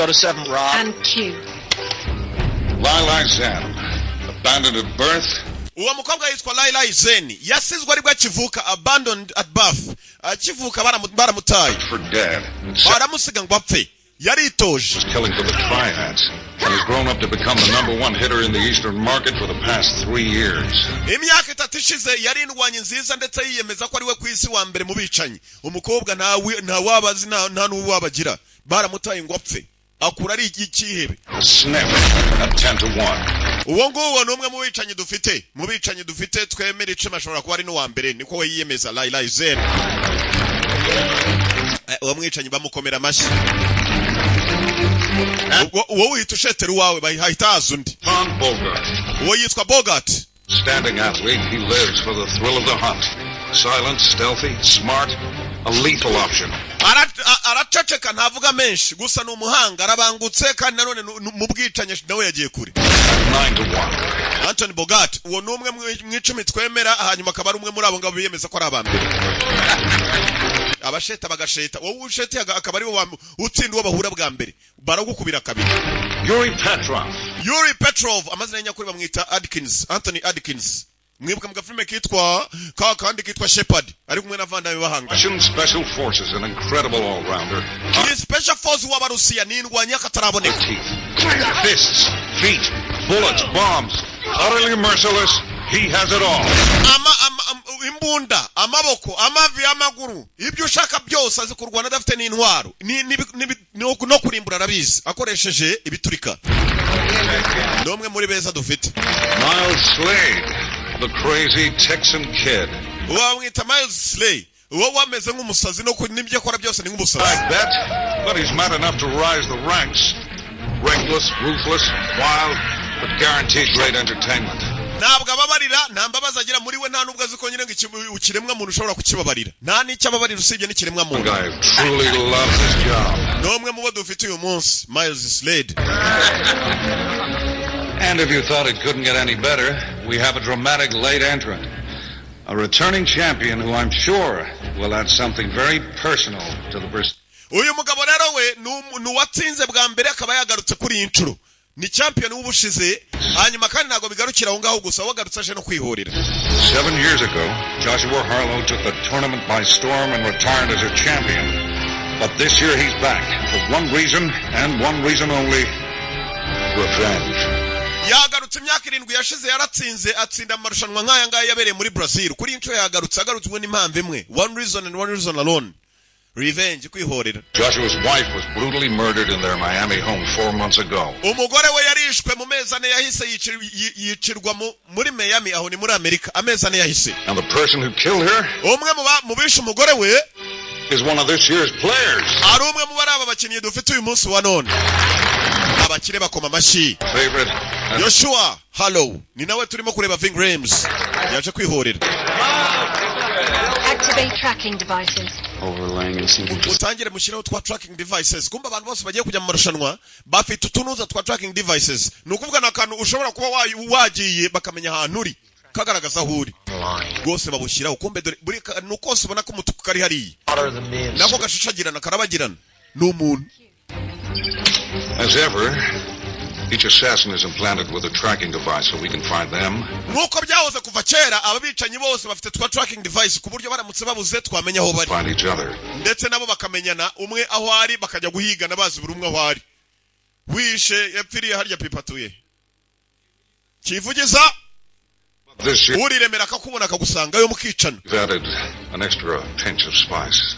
Go to 7, Rob. And cue. Lila Zen, abandoned at birth, Uwo mukobwa yitwa Laila Zen, yasizwe aribwo akivuka, abandoned at birth, akivuka baramutaye. For dead. Baramusiga ngo apfe, yaritoje. Was killing for the Triads and has grown up to become the number one hitter in the Eastern market for the past 3 years. Imyaka 3 ishize yari indwanyi nziza, ndetse yiyemeza ko ari we ku isi wa mbere mu bicanyi. Umukobwa ntawe ntawabazi, nta n'uwabagira, baramutaye ngo apfe, akura ari icyihebe. Sniff at 10 to 1. Uwo nguwo ni umwe mu bicanyi dufite, mu bicanyi dufite twemera 10 ashobora kuba ari n'uwa mbere, niko we yiyemeza, Laila Zen. Uwo mwicanyi bamukomera amashyi. Ubwo uwo wihita ushetera uwawe, bahita haza undi. Tom Bogart. Uwo yitwa Bogart. Standing athlete, he lives for the thrill of the hunt. Silent, stealthy, smart, a lethal option. Araceceka, ntavuga menshi, gusa ni umuhanga, arabangutse, kandi nanone mu bwicanyi nawe yagiye kure. 9 to 1. Anthony Bogart, uwo ni umwe mu 10 twemera, hanyuma akaba ari umwe muri abo ngabo biyemeza ko ari abambere. Abasheta bagasheta, wowe ushete akaba ari wo utsinda uwo bahura bwa mbere, baragukubira kabiri. Yuri Petrov. Yuri Petrov, amazina y'inyakuri bamwita Adkins, Anthony Adkins. Mwibuka mu gafilime kitwa ka kandi kitwa Shepherd, ari kumwe na Van Damme bahanga. Russian Special Forces, an incredible all-rounder. Ni Special Force w'Abarusiya, ni indwanyi y'akataraboneka. Teeth, fists, feet, bullets, bombs. Utterly merciless, he has it all. Imbunda, amaboko, amavi, amaguru, ibyo ushaka byose azi kurwana adafite n'intwaro. No kurimbura arabizi akoresheje ibiturika. Ni umwe muri beza dufite. Miles Slade, the crazy Texan kid. Uwo bamwita Miles Slay, uwo wameze nk'umusazi, no n'ibyo akora byose ni nk'umusazi. I bet, but he's mad enough to rise the ranks. Reckless, ruthless, wild, but guaranteed great entertainment. Ntabwo ababarira, nta mbabazi agira muri we, nta nubwo azi ko nyine ngo ikiremwa muntu ushobora kukibabarira, nta n'icyo ababarira usibye n'ikiremwa muntu. One guy who truly loves his job. Ni umwe mu bo dufite uyu munsi, Miles Slade. And if you thought it couldn't get any better, we have a dramatic late entrant. A returning champion who I'm sure will add something very personal to the Uyu mugabo rero we ni uwatsinze bwa mbere, akaba yagarutse kuri iyi nshuro, ni champion w'ubushize. Hanyuma kandi ntabwo bigarukira aho ngaho gusa, wagarutse aje no kwihorera. 7 years ago, Joshua Harlow took the tournament by storm and retired as a champion. But this year he's back for one reason and one reason only: revenge. Yagarutse, imyaka 7 yashize yaratsinze, atsinda amarushanwa nk'aya ngaya yabereye muri Brazil. Kuri iyi nshuro yagarutse, agarutswe n'impamvu imwe, one reason and one reason alone, revenge, kwihorera. Joshua's wife was brutally murdered in their Miami home 4 months ago. Umugore we yarishwe mu mezi 4 yahise, yicirwa muri Miami, aho ni muri Amerika, amezi 4 yahise. And the person who killed her Umwe mu bishe umugore we is one of this year's players. ari umwe mu bari aba bakinnyi dufite uyu munsi wa none. Abakire bakoma amashyi. Favorite. And Joshua Harlow, ni nawe turimo kureba. Ving Rhames yaje kwihorera. Activate tracking devices. Overlaying and syncing. Utangire mushireho twa tracking devices. Kumba abantu bose bagiye kujya mu marushanwa bafite utunuza twa tracking devices, ni ukuvuga ni akantu ushobora kuba wagiye bakamenya ahantu uri, kagaragaza aho uri rwose, babushyiraho. Kumbe dore buri kantu kose ubona ko umutuku kari hariya nako gashashagirana, karabagirana, ni umuntu. As ever, each assassin is implanted with a tracking device so we can find them. Nk'uko byahoze kuva kera, aba bicanyi bose bafite twa tracking device, ku buryo baramutse babuze twamenya aho bari. Find each other. Ndetse nabo bakamenyana, umwe aho ari, bakajya guhigana bazi buri umwe aho ari. Wishe yapfiriye harya pipatuye kivugiza. This year, Uriremera akakubona, akagusangayo, mukicana. we've added an extra pinch of spice.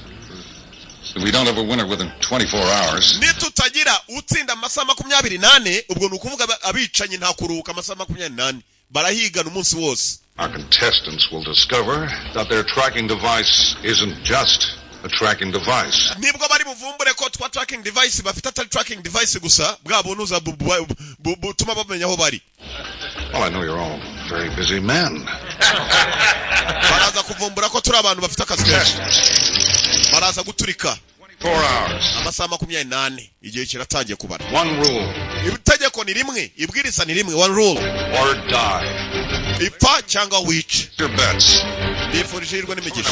If we don't have a winner within 24 hours, Nitutagira utsinda amasaha 24, ubwo ni ukuvuga abicanyi nta kuruhuka amasaha 24, barahigana umunsi wose. our contestants will discover that their tracking device isn't just a tracking device. Nibwo bari buvumbure ko twa tracking device bafite atari tracking device gusa, bwa bunuza butuma bamenya aho bari. Well, I know you're all very busy men. Baraza kuvumbura ko turi abantu bafite akazi kenshi, baraza guturika. 24 hours. Amasaha 24, igihe kiratangiye kubara. One rule. Itegeko ni rimwe, ibwiriza ni rimwe, one rule. Or die. Ipfa cyangwa wice. Your bets Mbifurije ihirwe n'imigisha.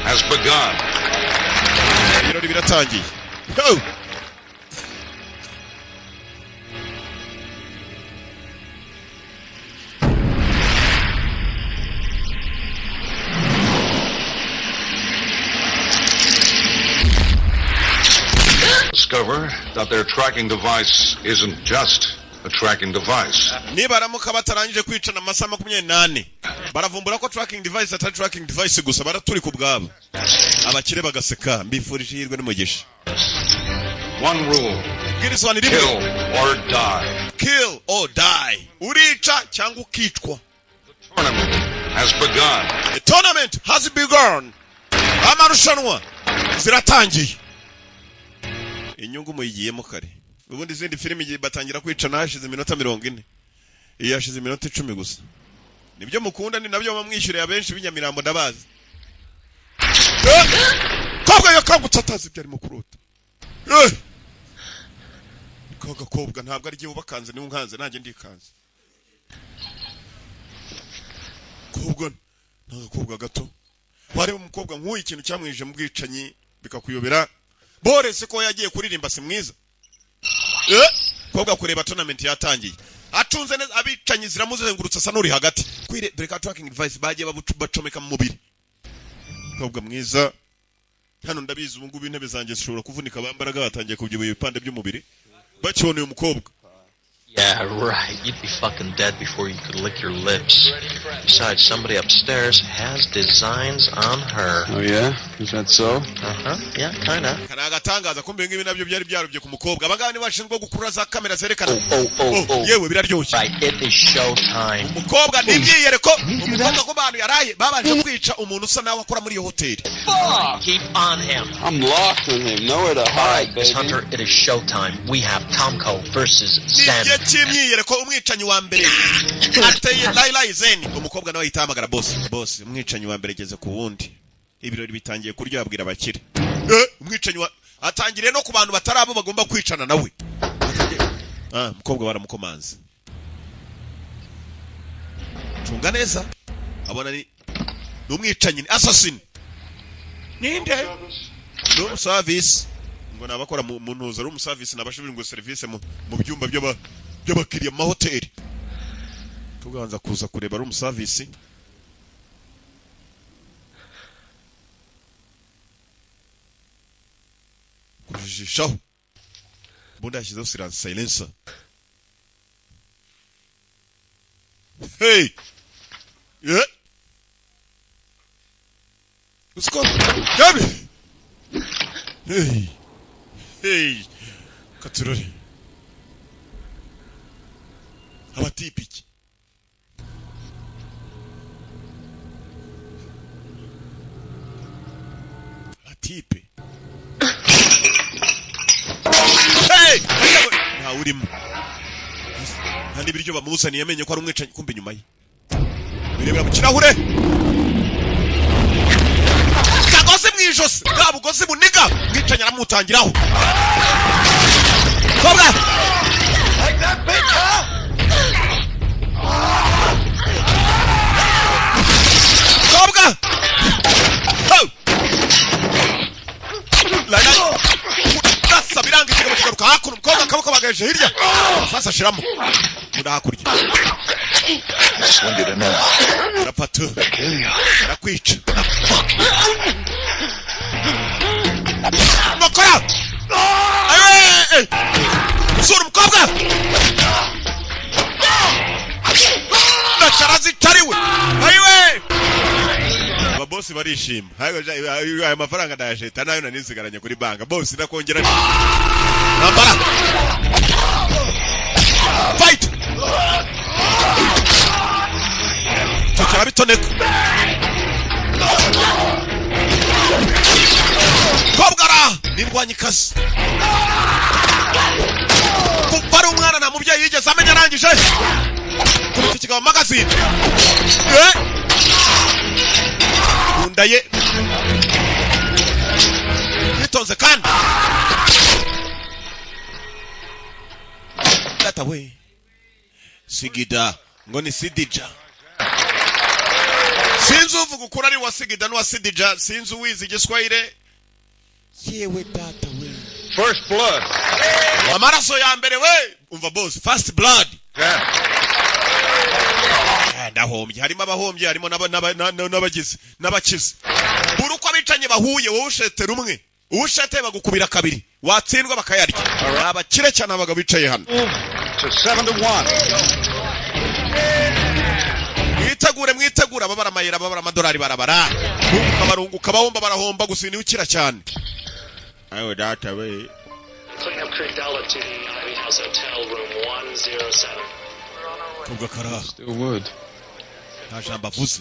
has begun. Ibirori biratangiye. Ho! however, that their tracking device isn't just a tracking device. Nibaramuka batarangije kwicana amasaha 24, baravumbura ko tracking device atari tracking device gusa, baraturika ubwabo. Abakire bagaseka. Mbifurije ihirwe n'umugisha. One rule. Ibwirizwa ni rimwe. Kill or die. Kill or die, urica cyangwa ukicwa. Tournament has begun. The tournament has begun, amarushanwa ziratangiye. Inyungu muyigiyemo kare. Ubundi izindi filimi igihe batangira kwicana hashize iminota 40, iyi hashize iminota 10 gusa. Nibyo mukunda, ni nabyo bamwishyuriye abenshi b'inyamirambo, ndabazi. Kobwa yakangutse atazi ibyo arimo kurota. Ka gakobwa ntabwo ari jyewe ubakanze, niwe unkanze, nanjye ndikanze. Kobwa ni agakobwa gato. Wareba umukobwa nk'uyu, ikintu cyamwije mu bwicanyi bikakuyobera. Borese ko yagiye kuririmba, si mwiza. Kobwa kureba tournament yatangiye, acunze neza abicanyi ziramuzengurutse, asa n'uri hagati. Kwire dore ka tracking device bagiye bacomeka mu mubiri. Kobwa mwiza hano, ndabizi ubu ngubu intebe zanjye zishobora kuvunika, bambaraga batangiye kubyibuha ibipande by'umubiri bakibona uyu mukobwa. Yeah, right. You'd be fucking dead before you could lick your lips. Besides, somebody upstairs has designs on her. Oh, yeah? Is that so? Uh-huh. Yeah, kinda. Aka ni agatangaza. Kumbe ibi ngibi nabyo byari byarobye ku mukobwa. Abangaba nibo bashinzwe gukurura za kamera zerekana. Oh, oh, oh. Yewe, biraryoshye. Right, it is showtime. Umukobwa ni imyiyereko. Umukobwa ko bantu yaraye babanje kwica umuntu usa nawe akora muri iyo hoteli. Keep on him. I'm locked on him. Nowhere to All hide, right, Miss baby. Hunter, it is showtime. We have Tomko versus Ni Zen. igihe cy'imyiyereko. Umwicanyi wa mbere ateye Laila Zeni. Umukobwa nawe ahita ahamagara boss. Boss, umwicanyi wa mbere ageze ku wundi, ibirori bitangiye kurya. Abwira abakire. Umwicanyi wa atangiriye no ku bantu batari abo bagomba kwicana nawe. Umukobwa baramukomanze. Cunga neza, abona ni umwicanyi, ni assassin. Ninde? Room service. Ngo ni abakora mu ntuza room service, ni abashinzwe serivisi mu byumba by'abakiriya mu mahoteli. Tuganza kuza kureba room service. Kujijishaho ubundi yashyizeho silencer. Hey, yeah. Usiko Gabi, hey, hey, katurore abatipiki. Abatipe, hey, ntawe urimo, nta n'ibiryo bamuzaniye. Amenye ko ari umwicanyi. Kumbe inyuma ye birebera mu kirahure, kagozi mu ijosi, bwa bugozi buniga. Umwicanyi aramutangiraho. Kobwa. Like that bitch, huh? Kobwa. Ho! Lana kurasa biranga, ikigabo kigaruka hakuno. Umukobwa akaboko bagaheje hirya, sasa ashiramo muri hakurya. Just want you to know. Arapfa tu. Kill you. Arakwica mukora. Ayiwe, sura umukobwa ndacarazicariwe. Ayiwe, ababosi barishima. Ayo mafaranga ndayasheta nayo nari nsigaranye kuri banka. Bosi, ndakongera ntambara. Fight icyo kirabitoneka. Kobwa ara nirwanyikazi kuva ari umwana, nta mubyeyi yigeze amenya. Arangije kubita ikigabo magazine. Kunda ye yitonze kandi data we Sigida, ngo ni Sidija. Sinzi uvuga ukuri ari wa Sigida n'uwa Sidija, sinzi uwizi igiswahire. Yewe data we. First blood. Amaraso ya mbere we. Umva boss, first blood. Yeah. Ndahombye. Harimo abahombye, harimo n'abagize n'abakize. Buri uko abicanye bahuye, wowe ushetera umwe. Ushate bagukubira kabiri, watsindwa bakayarya. Ni abakire cyane abagabo bicaye hano. To 7-1. Mwitegure, mwitegure. Ababara amayero, ababara amadolari barabara, bunguka, barunguka, bahomba barahomba, gusa niwe ukira cyane. Ayo data we! Clean up Creek Dollar to the Ivy House Hotel, room 107. Kabwa karaha. Still would. Nta jambo avuze.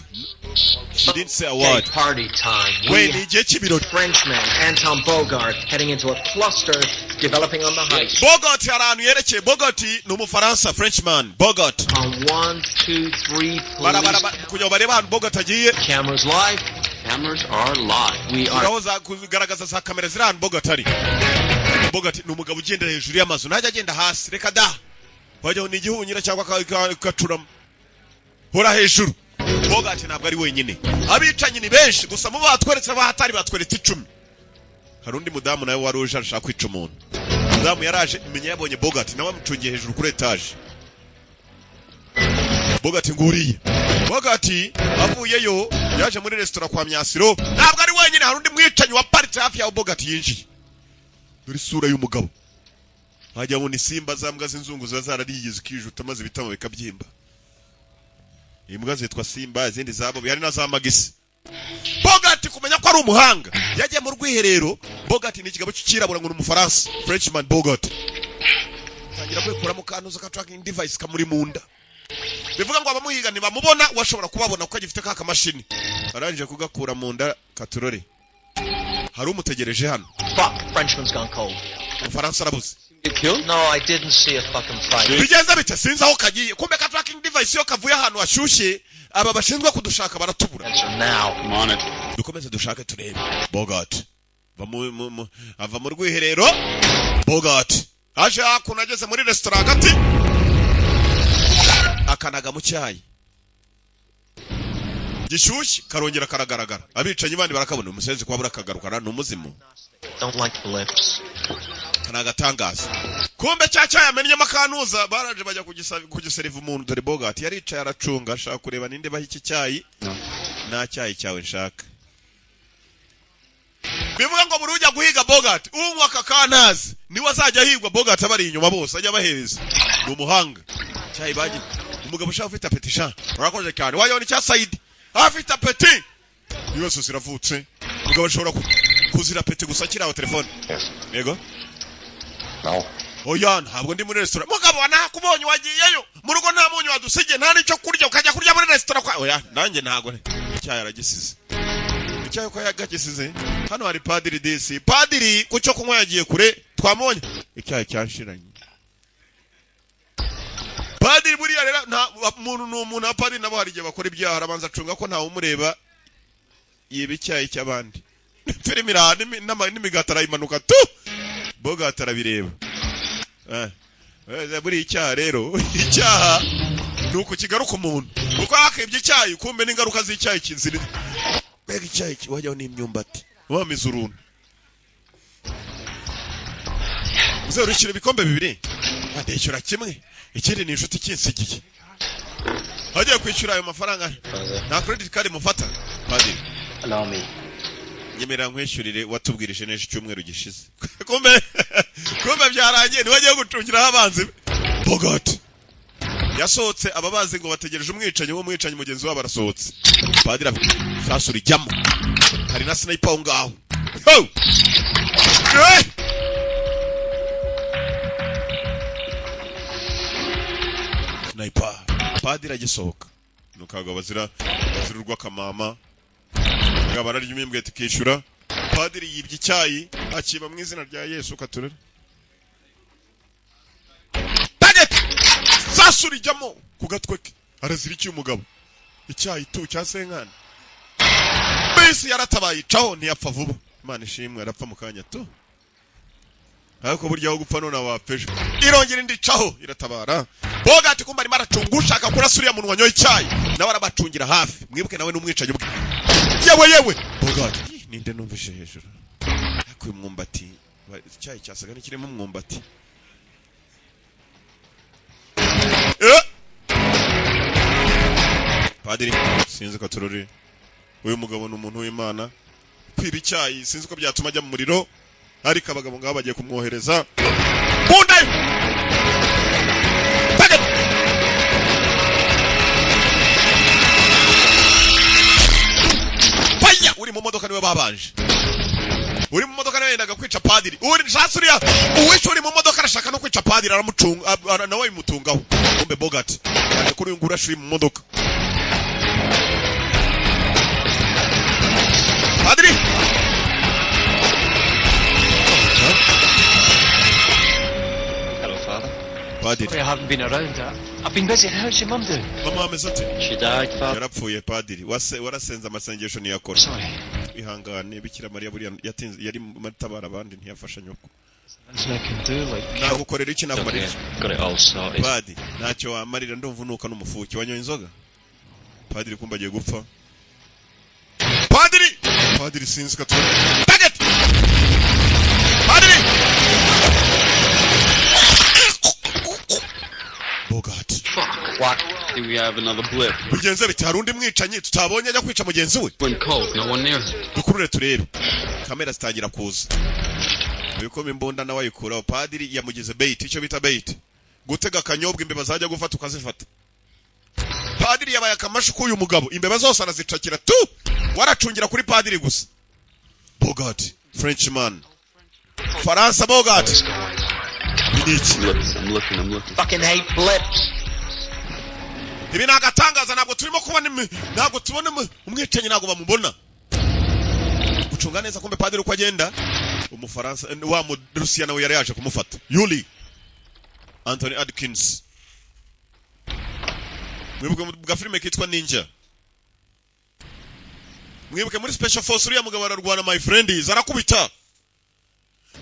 She didn't say a word. Okay, party time. We We ni igihe cy'ibirori. Frenchman Anton Bogart heading into a cluster developing on the heights. Bogart hari ahantu yerekeye. Bogart ni Umufaransa, Frenchman Bogart. On one, two, three, Barabara police kugira ngo barebe ahantu Bogart agiye. cameras live. Cameras are live. We are Uraho za kugaragaza za kamera ziri ahantu Bogart ari. Bogart ni umugabo ugendera hejuru y'amazu, ntajya agenda hasi, reka da, wajya ni igihunyira cyangwa kacuramo, hora hejuru. Bogart ntabwo ari wenyine, abicanyi ni benshi. Gusa mu batweretse abahatari batweretse 10. Hari undi mudamu nawe wari uje arashaka kwica umuntu. Umudamu yaraje, menya yabonye Bogart, nawe amucungiye hejuru kuri etaje. Bogart nguriye. Bogart avuyeyo yaje muri resitora kwa Myasiro. Ntabwo ari wenyine, hari undi mwicanyi waparitse hafi yaho Bogart yinjiye. Dore isura y'umugabo, wajya ngo ni simba, za mbwa z'inzungu ziba zarariye zikijuta maze ibitamo bikabyimba. Imbwa zitwa simba, izindi zabo hari na za magisi. Bogart kumenya ko ari umuhanga, yagiye mu rwiherero. Bogart ni ikigabo cy'ikirabura, ngo ni Umufaransa, Frenchman Bogart. Tangira kwikuramo kantuza ka tracking device kamuri mu nda, bivuga ngo abamuhiga ntibamubona, washobora kubabona kuko agifite ka kamashini. Arangije kugakura mu nda, katurore, hari umutegereje hano. Fuck. Frenchman's gone cold. Umufaransa arabuze. Get killed? No, I didn't see a fucking fight. Bigenze bite? Sinzi aho kagiye. Kumbe ka tracking device iyo kavuye ahantu hashyushye, aba bashinzwe kudushaka baratubura. Answer now. I'm on it. Dukomeze dushake turebe. Bogart ava mu rwiherero. Bogart aje hakuno, ageze muri resitora hagati, akanaga mu cyayi gishyushye, karongera karagaragara. Abicanyi bandi barakabona. Umusenzi kuba burakagarukana ni umuzimu. Don't like the lips. Ni agatangaza. Kumbe cya cyayi amennyemo akantuza, baraje bajya kugiseriva umuntu. Dore Bogart yaricaye aracunga, ashaka kureba ninde baha iki cyayi. Nta cyayi cyawe nshaka. Bivuga ngo buri ujya guhiga Bogart unywa aka kantazi niwe azajya ahigwa. Bogart abari inyuma bose ajya abahereza, ni umuhanga. Cyayi bagi umugabo ushaka ufite appétit sha, urakoze cyane, wayobona icya sayidi afite appétit yose ziravutse. Umugabo ashobora kuzira appétit gusa akiri aho. Telefone. Yes. Yego. No. Oya, ntabwo ndi muri resitora. Mugabo, nakubonye wagiyeyo. Mu rugo nta munyu wadusigiye, nta n'icyo kurya, ukajya kurya muri resitora kwa? Oya, nanjye ntabwo. Icyayi aragisize. Icyayi ko yagisize hano, hari padiri disi. Padiri ku cyo kunywa yagiye kure, twamubonye. Icyayi cyanshiranye. Padiri buriya rero nta muntu, ni umuntu. Abapadiri nabo hari igihe bakora ibyaha. Arabanza acunga ko ntawe umureba, yiba icyayi cy'abandi. Filime iraha n'imigati arayimanuka tu. Bogart arabireba. Buriya icyaha rero, icyaha ni uku kigaruka umuntu kuko yakibye icyayi. Kumbe n'ingaruka z'icyayi kiziri. Mbega icyayi wajyaho n'imyumbati wamize uruntu. Uzerushyira ibikombe bibiri, ndishyura kimwe, ikindi ni inshuti kinsigiye. Agiye kwishyura ayo mafaranga, nta credit card mufata, padiri? Allow me. Nyemerera nkwishyurire, watubwirije neza icyumweru gishize. Kumbe byarangiye, niwe agiye gucungiraho abanzi be. Bogart yasohotse, aba bazi ngo bategereje umwicanyi. Uwo mwicanyi mugenzi wabo arasohotse. Padiri sasu rijyamo, hari na sniper aho ngaho. Ho! Eh! Sniper. Padiri agisohoka, nuko abagabo bazira urw'akamama ngabo bararya imimbwe tukishyura. Padiri yibye icyayi akiba mu izina rya Yesu katurere. Target! Sasu rijyamo ku gatwe ke. Arazira iki umugabo? Icyayi tu cya senkani. Bisi yaratabaye icaho, ntiyapfa vuba, Imana ishimwe. Arapfa mu kanya tu, ariko burya aho gupfa none wapfa ejo. Irongera indi icaho, iratabara. Bogart kumba arimo aracunga ushaka kurasa uriya muntu wanyoye icyayi, nawe arabacungira hafi. Mwibuke nawe n'umwicanyi ubwe. Yewe yewe, Bogart. Ih, ninde numvise hejuru? Ariko uyu mwumbati, icyayi cyasaga n'ikirimo umwumbati. Eh! Padiri sinzi ko turori. Uyu mugabo ni umuntu w'Imana. Kwiba icyayi sinzi ko byatuma ajya mu muriro. Ariko abagabo ngabo bagiye kumwohereza bunda. Target! Fire! Uri mu modoka niwe babanje, uri mu modoka niwe yendaga kwica padiri. Uri nshatse uriya uwishe uri mu modoka arashaka no kwica padiri, aramucunga, nawe bimutungaho. Kumbe Bogart yaje kuri uyu nguyu uri mu modoka. Padiri. Hello, Father. Padiri. Sorry I haven't been around. I've been busy. How's your mum doing? Mama ameze ate? She died, Father. Yarapfuye, padiri. Warasenze amasengesho ntiyakora. Sorry. Ihangane. Bikira Mariya buriya yatinze, yari matabara abandi, ntiyafasha nyoko. Nothing I can do, like. Nagukorera iki? Nakumarira iki? Got it all sorted. Padi, ntacyo wamarira, ndumva unuka n'umufuki. Wanyoye inzoga, padiri? Kumba agiye gupfa padiri. Padiri sinzi ko target padiri Bogart. What? Do we have another blip? Bigenze biti? Hari undi mwicanyi tutabonye ajya kwica mugenzi we. Went cold, no one near him. Dukurure turebe. Kamera zitangira kuza, ubikoma imbunda nawe ayikuraho. Padiri yamugize bait, icyo bita bait, gutega akanyobwa imbeba zajya gufata ukazifata. Padiri yabaye akamashu k'uyu mugabo, imbeba zose arazicakira tu, waracungira kuri padiri gusa. Bogart, Frenchman, Faransa. Bogart, ibi ni iki? I'm looking, I'm looking. Fucking hate blips. Ibi ni agatangaza. Ntabwo turimo kubona ntabwo tubona umwicanyi, ntabwo bamubona. Gucunga neza. Kumbe padiri uko agenda, umufaransa, wa murusiya nawe yari yaje kumufata. Yuli Anthony Adkins, mwibuke mu gafilime kitwa Ninja, mwibuke muri Special Force, uriya mugabo ararwana, my friend, arakubita.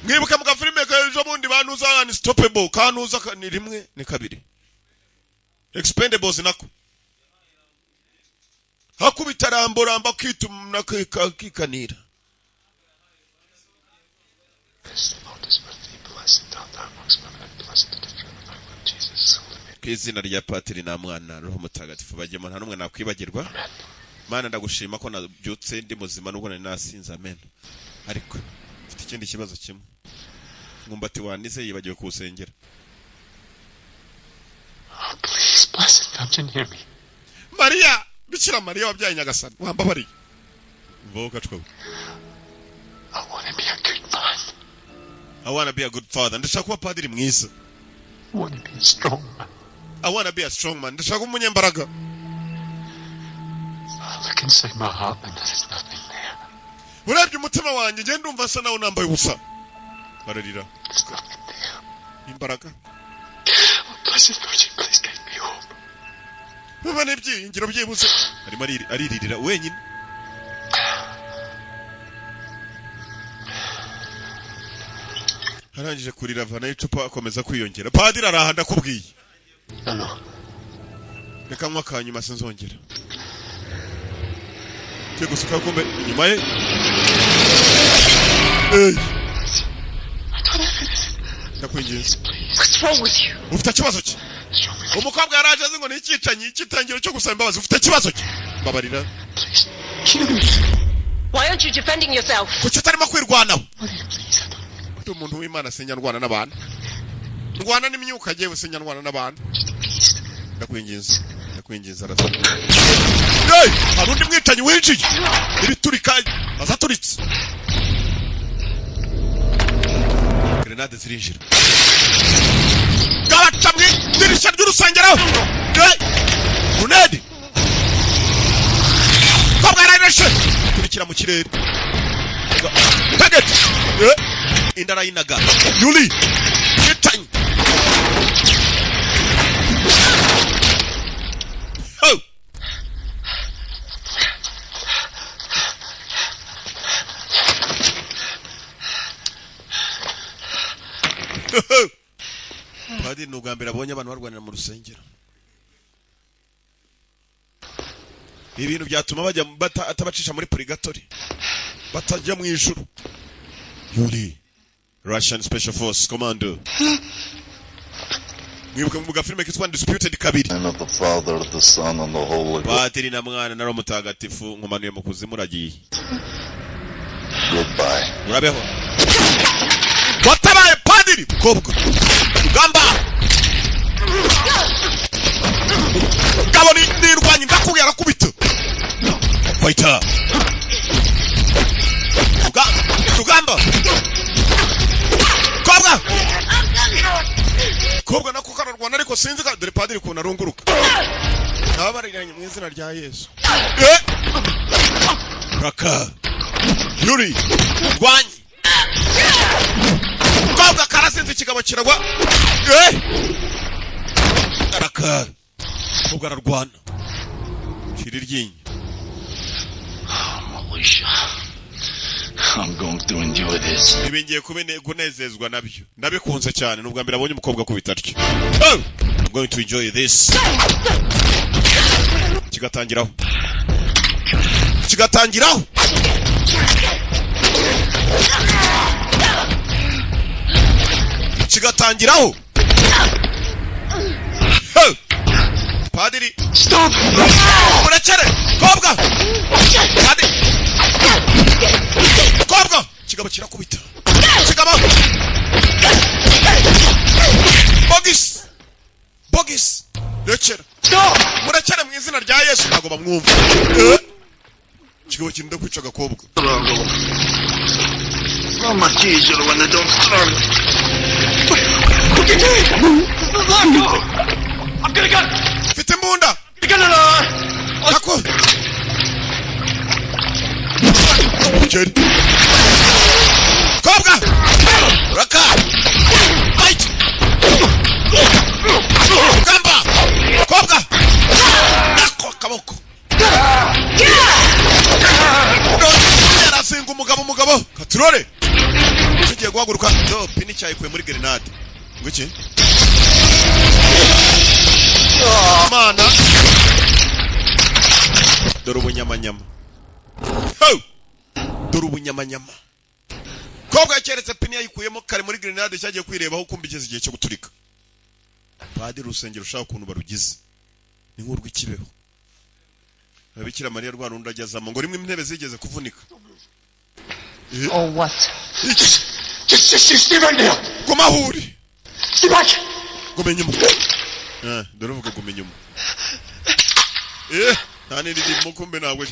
Mwibuke mu gafilime k'ejo bundi banuza Unstoppable, kanuza ni rimwe, ni kabiri, Expendables nako hakubita Rambo, Rambo akitumna akikanira. The Lord is with thee, blessed art thou amongst women, and blessed is the fruit of thy womb, Jesus. Holy Ku izina rya patiri na mwana, Roho Mutagatifu, bajyemo, nta n'umwe nakwibagirwa. Mana, ndagushima ko nabyutse ndi muzima nubwo nari nasinze. Amen. Ariko mfite ikindi kibazo kimwe. Mwumbati wanize yibagiwe kuwusengera. Oh, please, Blessed Virgin, hear me. Mariya, Bikira Mariya wabyaye Nyagasani, wambabariye mvaho kacwa. I want to be a good man. I wanna be a good father. Ndashaka kuba padiri mwiza. I want to be a strong man. I wanna be a strong man. Ndashaka kuba umunyembaraga. I look inside my heart and there is nothing there. Urebye umutima wanjye, ngenda ndumva asa nawe nambaye ubusa. Bararira. There's nothing there. Imbaraga. Oh, Blessed Virgin, please guide me home. Biba n'ibyiringiro byibuze. Arimo ariririra wenyine. Arangije kurira avanayo icupa, akomeza kwiyongera. Padiri araha, ndakubwiye. No, no. Reka nywa akanyuma, sinzongera. Tugiye gusuka, kumbe inyuma ye. Hey! I don't have anything. Ndakwinginze. Please. What's wrong with you? Ufite ikibazo ki? What's wrong with you? Umukobwa yaraje azi ngo ni icyicanyi, icyitangiro cyo gusaba imbabazi. Ufite ikibazo ki? Mbabarira. Please. Hear me. Why aren't you defending yourself? Kuki utarimo kwirwanaho? Maria, please. I don't. Ndi umuntu w'Imana, sinyarwana n'abantu, ndwana n'imyuka yewe, sinyarwana n'abantu. Just please. Ndakwinginze, ndakwinginze. Arasa. Hey! Hari undi mwicanyi winjiye, ibiturika azaturitse, grenade zirinjira, gabaca mu idirishya ry'urusengero. Hey! Grenade kobwa yararashe turikira mu kirere. Target. Eh! Inda arayinaga. Yuli mwicanyi. Ho! Padiri ni ubwa mbere abonye abantu barwanira mu rusengero. Ibintu byatuma bajya atabacisha muri purigatori, batajya mu ijuru. Yuri, Russian Special Force Commando, mwibuke mu gafilime kitwa Undisputed 2. Name of the Father, the Son, and the Holy Ghost. Padiri na mwana na Roho Mutagatifu, nkumanuye mu kuzimu, uragiye. Goodbye. Urabeho, watabaye padiri. Mukobwa, rugamba ngabo nirwanye, ndakubwiye. Arakubita fighter. Rugamba, kobwa, kobwa nako kararwana, ariko sinzi ka. Dore padiri ukuntu arunguruka. Nababariranye mu izina rya Yesu. Eh! Raka yuri rwanyi kobwa karasinze, ikigabo kiragwa. Eh! Raka kobwa ararwana, shira iryinyo. Alicia, I'm going to enjoy this. Ibi ngiye kunezezwa nabyo, ndabikunze cyane. Ni ubwa mbere abonye umukobwa akubita atyo. Oh! I'm going to enjoy this. Kigatangiraho, kigatangiraho, kigatangiraho. Oh! Padiri, Stop! murekere kobwa. Padiri, kobwa, kigabo kirakubita, kigabo. Bogisi, bogisi, rekera. Murekere mu izina rya Yesu. Ntabwo bamwumva. Eh? Kigabo kirinda kwica agakobwa. Not much easier when they don't start. I'm gonna go. Mfite imbunda. Gonna. Ako Mukeri. Kobwa, raka, fight, rugamba, kobwa, nako akaboko yarazinga umugabo. Umugabo katurore tugiye guhaguruka. Do pini cyayikuye muri grenade. Ngo iki mana! Dore ubunyamanyama. Ho! Dore ubunyamanyama. Kobwa yakeretse pini yayikuyemo kare muri grenade, cyagiye kwirebaho, kumva igeze igihe cyo guturika. Padiri, urusengero ushaka ukuntu barugize ni nk'urw'ikibeho. Bikira Mariya rwa rundi agezamo ngo rimwe intebe zigeze kuvunika. Or what? Iki? Just stay right there. Guma aho uri. Stay back. Guma inyuma. Eh, dore uvuga guma inyuma. Eh, nta n'iririmo. Kumbe ntabwo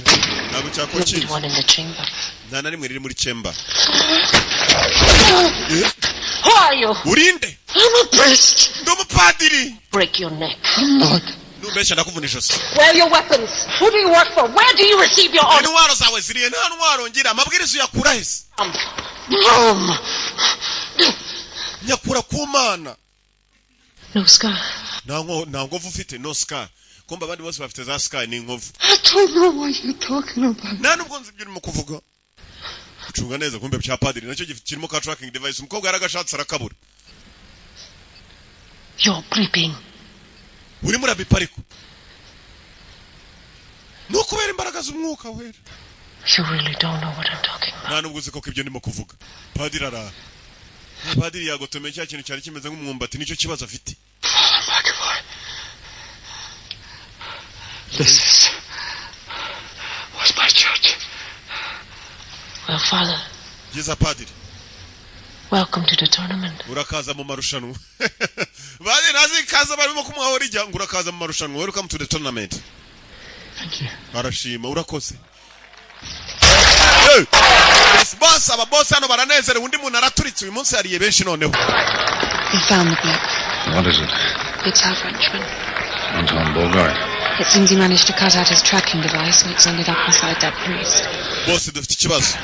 cyakokinze. One in the chamber. Nta na rimwe riri muri chamber. Who are you? Urinde? I'm a priest. Ndi umupadiri. Break your neck. Nubeshya ndakuvuna ijosi. Where are your weapons? Who do you work for? Where do you receive your orders Intwaro zawe ziriye? Nta ntwaro ngira. Amabwiriza uyakura hese? from? Rome. Nyakura ku Mana. No scar. Nta nkovu ufite, no scar. Kumva abandi bose bafite za scar, ni inkovu. I don't know what you're talking about. Nta nubwo nzi ibyo urimo kuvuga. Gucunga neza, kumbe cya padiri nacyo kirimo ka tracking device. Umukobwa yaragashatse arakabura. You're bleeping. Urimo urabipa, ariko ni ukubera imbaraga z'Umwuka Wera. You really don't know what I'm talking about. Nta nubwo uzi koko ibyo ndimo kuvuga. Padiri arara, padiri yagotomeye cya kintu cyari kimeze nk'umwumbati, nicyo kibazo afite. McAvoy. This is was my church. Well, Father, Byiza, padiri. welcome to the tournament. Urakaza mu marushanwa. Padiri ntazi ikaza barimo kumuha rijya ngo urakaza mu marushanwa. Welcome to the tournament. Thank you. Arashima, urakoze. Hey! Yes, boss, aba boss hano baranezerewe. Undi muntu araturitse uyu munsi, yariye benshi noneho. We found the blip. What is it? It's our Frenchman. Anton Bogart. It seems he managed to cut out his tracking device and it's ended up inside that priest. Bose, dufite ikibazo.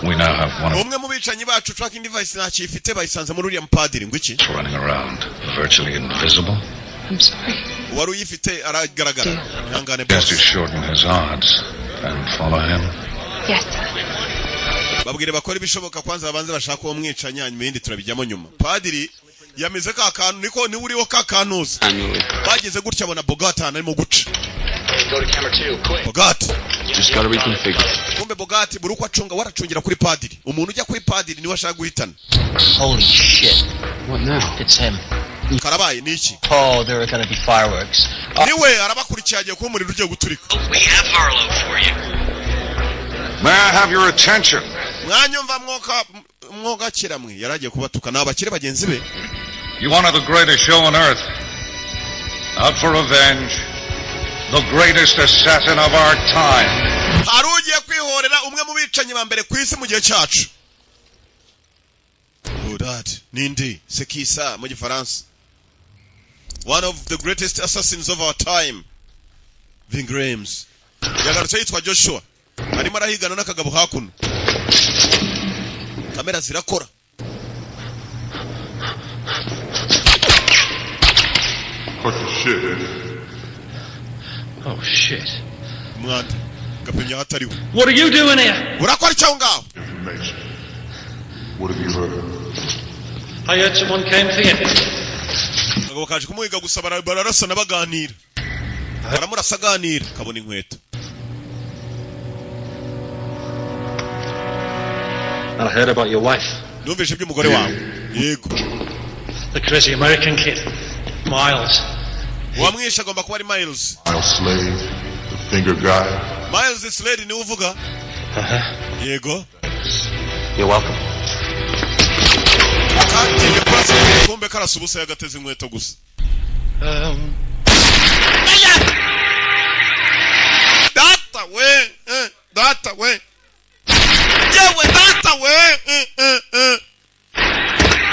We now have one of Umwe mu bicanyi bacu tracking device ntakiyifite, bayisanze muri uriya mupadiri. Ngo iki? us running around, virtually invisible. I'm sorry. Uwari uyifite aragaragara. Ihangane, Just to boss. shorten his odds and follow him. Yes, sir. Babwire bakora ibishoboka, kwanza babanze bashaka uwo mwicanyi, hanyuma ibindi turabijyamo nyuma. Padiri yamize ka kantu niko niwe uriho ka kantuza. Bageze gutya, abona Bogart ahantu arimo guca. Go to camera two, quick. Bogart. Just gotta reconfigure. Kumbe Bogart buri uko acunga waracungira kuri padiri. Umuntu ujya kuri padiri niwe ashaka guhitana. Holy shit. What now? It's him. Karabaye, ni iki? Oh, there are gonna be fireworks. Niwe arabakurikiye, agiye kuba umuriro ugiye guturika. We have Harlow for you. May I have your attention? Mwanyumva mwoka mwogakira mwe. Yaragiye kubatuka, ni abakire bagenzi be. You wanted the greatest show on earth. Out for revenge. The greatest assassin of our time. Hari ugiye kwihorera, umwe mu bicanyi ba mbere ku isi mu gihe cyacu. Oh, that nindi sekisa mu Gifaransa, one of the greatest assassins of our time. Ving Rhames yagarutse yitwa Joshua, arimo arahigana n'akagabo hakuno. Kamera zirakora. Cut the shit, eh? Oh, shit. Umwanda gapimye ahatariwe. What are you doing here? Urakora icyo aho ngaho? Information. What have you heard? I heard someone came for you. Akagabo kaje kumuhiga gusa, bararasana baganira, baramurasa aganira, kabona inkweto. And I heard about your wife. Numvise iby'umugore wawe, yego. The crazy American kid. Miles. Uwamwishe agomba kuba ari Miles. Miles Slade, the finger guy. Miles Slade niwe uvuga? Yego. You're welcome. Kagiye kurasa, kumbe karasa ubusa, yagateze inkweto gusa. Data we, data we, yewe data we, eh.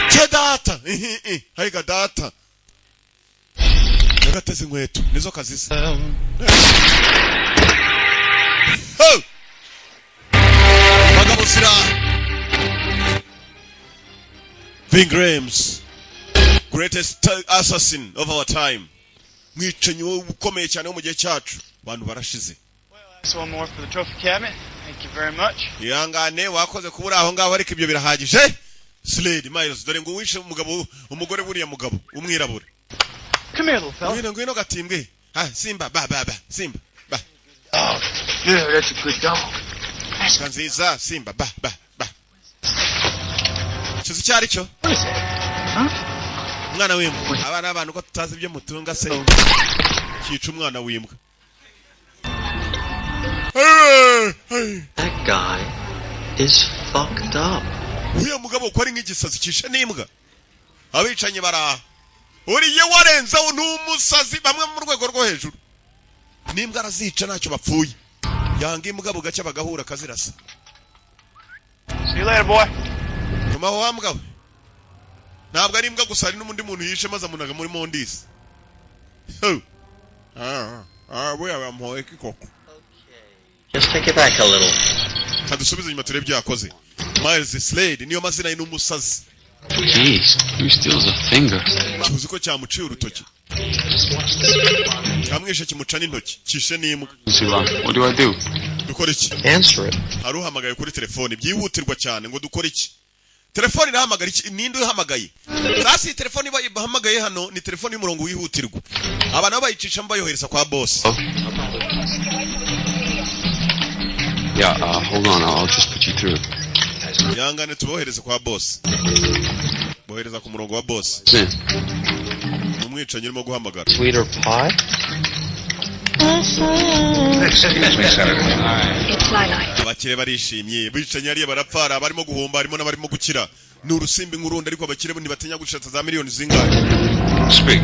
Cye data, hayiga data, yagateze inkweto nizo kazisa. Ho! Bagabo zira. Ving Rhames, greatest assassin of our time, mwicanyi wo ukomeye cyane wo mu gihe cyacu. Abantu barashize. That's one more for the trophy cabinet. Thank you very much. Ihangane, wakoze kuba uri aho ngaho, ariko ibyo birahagije. Slade Miles, dore ngo wishe umugabo, umugore buriya mugabo umwirabura. Come here, little fella. Ngwino, ngwino gatimbwe. Ha, Simba, ba ba ba, Simba ba. Dog. Yeah, that's a good dog. Imbwa nziza, Simba, ba ba ba. Kizi icyo ari cyo? What is that? Huh? Umwana w'imbwa. Abana b'abantu ko tutazi ibyo mutunga se? Cyica umwana w'imbwa. That guy is fucked up. Uriya mugabo uko ari nk'igisazi kishe n'imbwa. Abicanyi baraha, uriye warenzeho ni umusazi, bamwe mu rwego rwo hejuru. N'imbwa arazica, ntacyo bapfuye, yanga imbwa, bugacya bagahura akazirasa. See you later, boy. Nyuma aho wa mbwa we, ntabwo ari imbwa gusa, hari n'undi muntu yishe maze amunaga muri mondisi. Ho! Ah, ah, buriya bamuhoye iki koko? Just take it back a little. Kadusubize inyuma turebe ibyo yakoze. Miles Slade niyo mazina ye, n'umusazi. Jeez, who steals a finger? Tuzi ko cyamuciye urutoki, cyamwishe, kimuca n'intoki, kishe n'imbwa. What do I do? Dukora iki? Answer it. Hari uhamagaye kuri telefoni byihutirwa cyane, ngo dukore iki? Telefoni irahamagara iki? Ninde uhamagaye sasa? Iyi telefoni bahamagaye hano ni telefoni y'umurongo wihutirwa, abantu bayicishamo bayohereza kwa boss. Yeah, hold on. I'll just put you through. Yangane, tubohereze kwa boss, bohereza ku murongo wa boss. Sin. Ni umwicanyi urimo guhamagara. Sweeter pie? Excuse me, Senator. It's Lila. Abakire barishimye, bicanyi hariya barapfara, barimo guhomba, harimo n'abarimo gukira, ni urusimbi nk'urundi, ariko abakire bo ntibatinya gushata za miliyoni zingahe. Speak.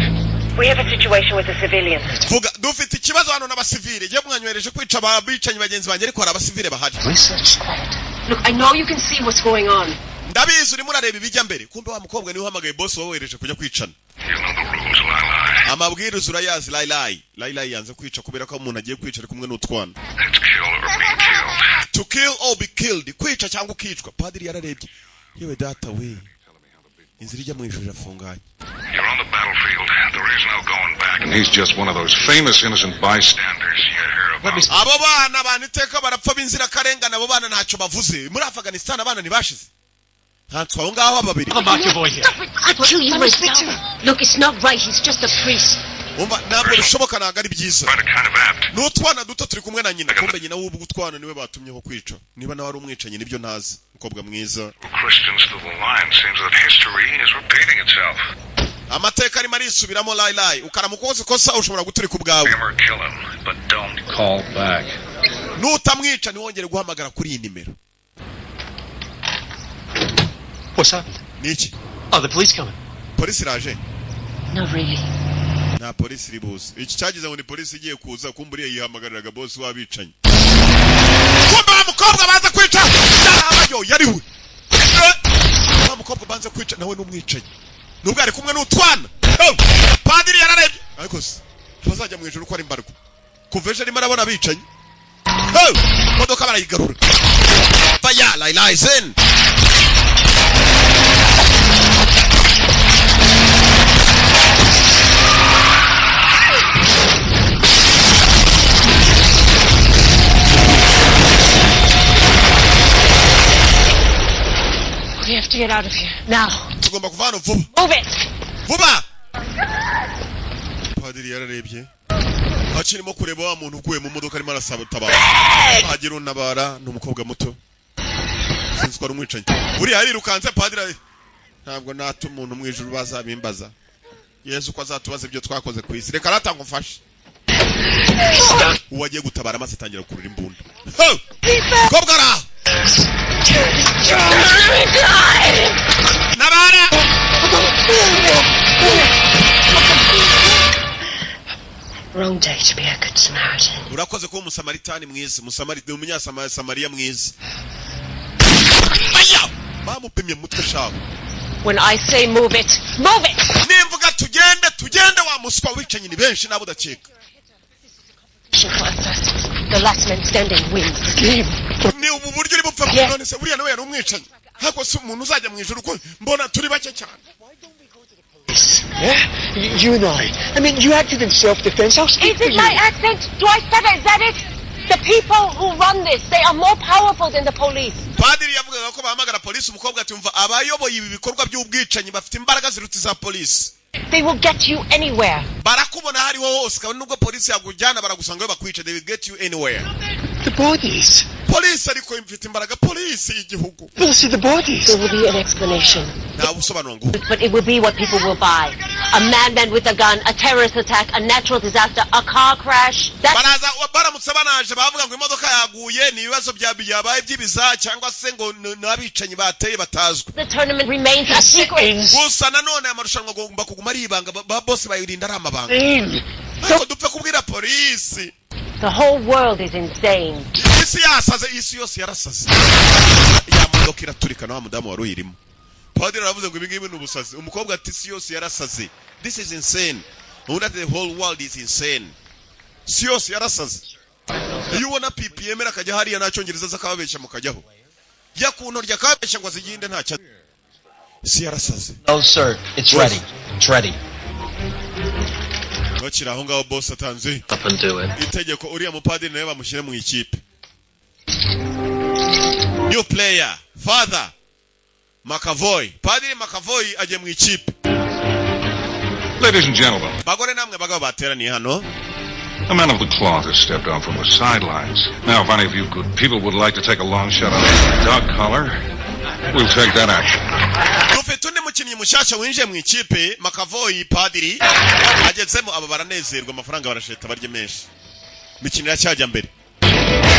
We have a situation with a civilian. Vuga, dufite ikibazo hano n'abasivile. Igiye mwanyohereje kwica abicanyi bagenzi banjye, ariko hari abasivile bahari. Look, I know you can see what's going on. Ndabizi urimo urareba ibijya mbere. Kumbe wa mukobwa niwe uhamagaye boss wohereje kujya kwicana. Amabwiriza urayazi, Layilayi. Layilayi yanze kwica kubera ko umuntu agiye kwica ari kumwe n'utwana. To kill or be killed, kwica cyangwa ukicwa. Padiri yararebye, yewe data we, inzira ijya mu ijuru irafunganye. You're on the battlefield. There is no going back. And he's just one of those famous innocent bystanders you hear about. Abo bana, abantu iteka barapfa b'inzirakarengane, abo bana ntacyo bavuze. Muri Afghanistan abana ntibashize, ntatswe aho ngaho babiri. Stop it! I'll kill you myself. Look, it's not right. He's just a priest. Umva, ntabwo bishoboka, ntabwo ari byiza, ni utwana duto turi kumwe na nyina. Kumbe nyina w'ubwo utwana niwe batumyeho kwica, niba nawe ari umwicanyi nibyo ntazi. Umukobwa mwiza. Christians to the line, seems that history is repeating itself. Amateka arimo arisubiramo. Layilayi, ukaramuka ukoze ikosa ushobora guturika ubwawe. Him or kill him, but don't call back. Nutamwica ntiwongere guhamagara kuri iyi nimero. What's happened? Ni iki? Oh, the police coming. Polisi iraje? Not really. Nta polisi iri buze. Iki cyagize ngo ni polisi igiye kuza, kumburiye yihamagariraga bosi w'abicanyi. Kumbe wa mukobwa baza kwica yarabayo yari we. Wa mukobwa banza kwica nawe ni umwicanyi, nubwo ari kumwe n'utwana. Oh! Padiri yararebye, ariko se abazajya mu ijuru ko ari mbarwa? Kuva ejo arimo arabona abicanyi. Oh! Imodoka barayigarura. Fire line. We have to get out of here. Now. Tugomba kuva hano vuba. Move it! Vuba. Padiri yararebye, akirimo kureba wa muntu uguye mu modoka, arimo arasaba tabara, hagira untabara. Ni umukobwa muto, sinzi ko ari umwicanyi. Buriya yarirukanse. Padiri ntabwo nata umuntu mu ijuru, bazabimbaza. Yesu ko azatubaza ibyo twakoze ku isi. Reka ratanga umfashe. Uwo agiye gutabara maze atangira gukurura imbunda. Ho! Mukobwa araha nabara. Wrong day to be a good Samaritan. Urakoze kuba Umusamaritani mwiza, Umunyasamariya mwiza. Aya bamupimye mu mutwe shawe. When I say move it, move it! Nimvuga tugende, tugende. Wa muswa wicanyi ni benshi nabo udakeka. For assassins, the last man standing wins the game. Ni ubu buryo uri bupfa. None se buriya nawe yari umwicanyi? Ariko si umuntu uzajya mu ijuru ko mbona turi bake cyane? Yeah? You and I. I mean, you acted in self-defense. I'll speak Is for it you. my accent? Do I stutter? Is that it? The people who run this, they are more powerful than the police. Padiri yavugaga ko bahamagara polisi. Umukobwa ati: "Umva, abayoboye ibi bikorwa by'ubwicanyi bafite imbaraga ziruta iza polisi." They will get you anywhere. Barakubona aho ariho hose, kabone nubwo polisi yakujyana, baragusanga iyo bakwica. They will get you anywhere. The bodies. Polisi ariko ifite imbaraga, polisi y'igihugu. They'll see the bodies. There will be an explanation. Nta busobanuro ngubu. But it will be what people will buy. A madman with a gun, a terrorist attack, a natural disaster, a car crash. That Baraza, baramutse banaje, bavuga ngo imodoka yaguye, ni ibibazo byabaye by'ibiza, cyangwa se ngo n'abicanyi bateye batazwi. The tournament remains a secret. Gusa nanone amarushanwa agomba kuguma ari ibanga, bose bayirinda ari amabanga, ariko dupfe kubwira polisi. The whole world is insane. Isi yasaze, isi yose yarasaze. Ya modoka iraturika na wa mudamu wari uyirimo. Padiri aravuze ngo ibi ngibi ni ubusazi. Umukobwa ati: "Isi yose yarasaze, this is insane." Undi ati: "The whole world is insane." Isi yose yarasaze. Iyo ubona pipi yemera akajya hariya nta cyongereza aza, akababeshya mukajyaho, jya ku ntoryi akababeshya ngo aziginde, ntacyo. Isi yarasaze. No, sir. It's ready. It's ready. Bakiri aho ngaho, boss atanze Up and do it. itegeko, uriya mupadiri nawe bamushyire mu ikipe. New player, Father McAvoy. Padiri McAvoy agiye mu ikipe. Ladies and gentlemen, Bagore namwe bagabo bateraniye hano, a man of the cloth has stepped out from the sidelines. Now, if any of you good people would like to take a long shot on a dog collar, we'll take that action. Dufite undi mukinnyi mushyashya winjiye mu ikipe, McAvoy. Padiri agezemo, aba baranezerwa, amafaranga barasheta, barye menshi. Imikino iracyajya mbere.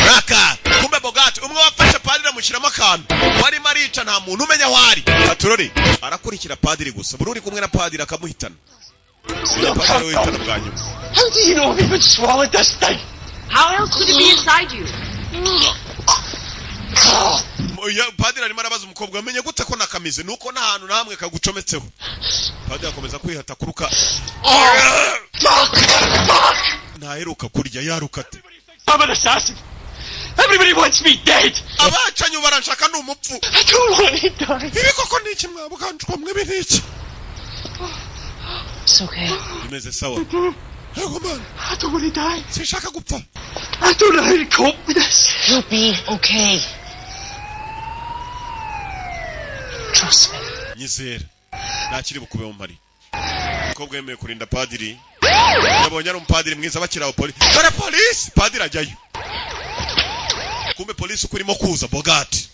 Raka kumbe Bogati umwe wafashe padiri amushyiramo akantu, warimo arica, nta muntu umenya aho ari. Aturore arakurikira padiri gusa, buri uri kumwe na padiri akamuhitana. Uyu padiri we wihitana bwa nyuma. How do you know I've even swallowed this thing? How else could it be inside you? Padiri arimo arabaza umukobwa: "Amenye gute ko nakamize?" Nuko nta hantu na hamwe kagucometseho. Padiri akomeza kwihata kuruka. Ntaheruka kurya, yaruka ate? I'm an assassin. Everybody wants me dead. Abacanyi baranshaka, ni umupfu. I don't want to die. Ibi koko ni iki mwabukanjwa mwe? Ni iki? It's okay. Bimeze sawa. Yego man. I don't want to die. Sinshaka gupfa. I don't know how to cope with this. You'll be okay. Trust me. Nyizera, ntakiri bukubeho mpari. Umukobwa yemeye kurinda padiri, yabonye ari umupadiri mwiza. Bakiri aho, polisi, dore polisi. Padiri ajyayo, kumbe polisi uko urimo kuza. Bogati,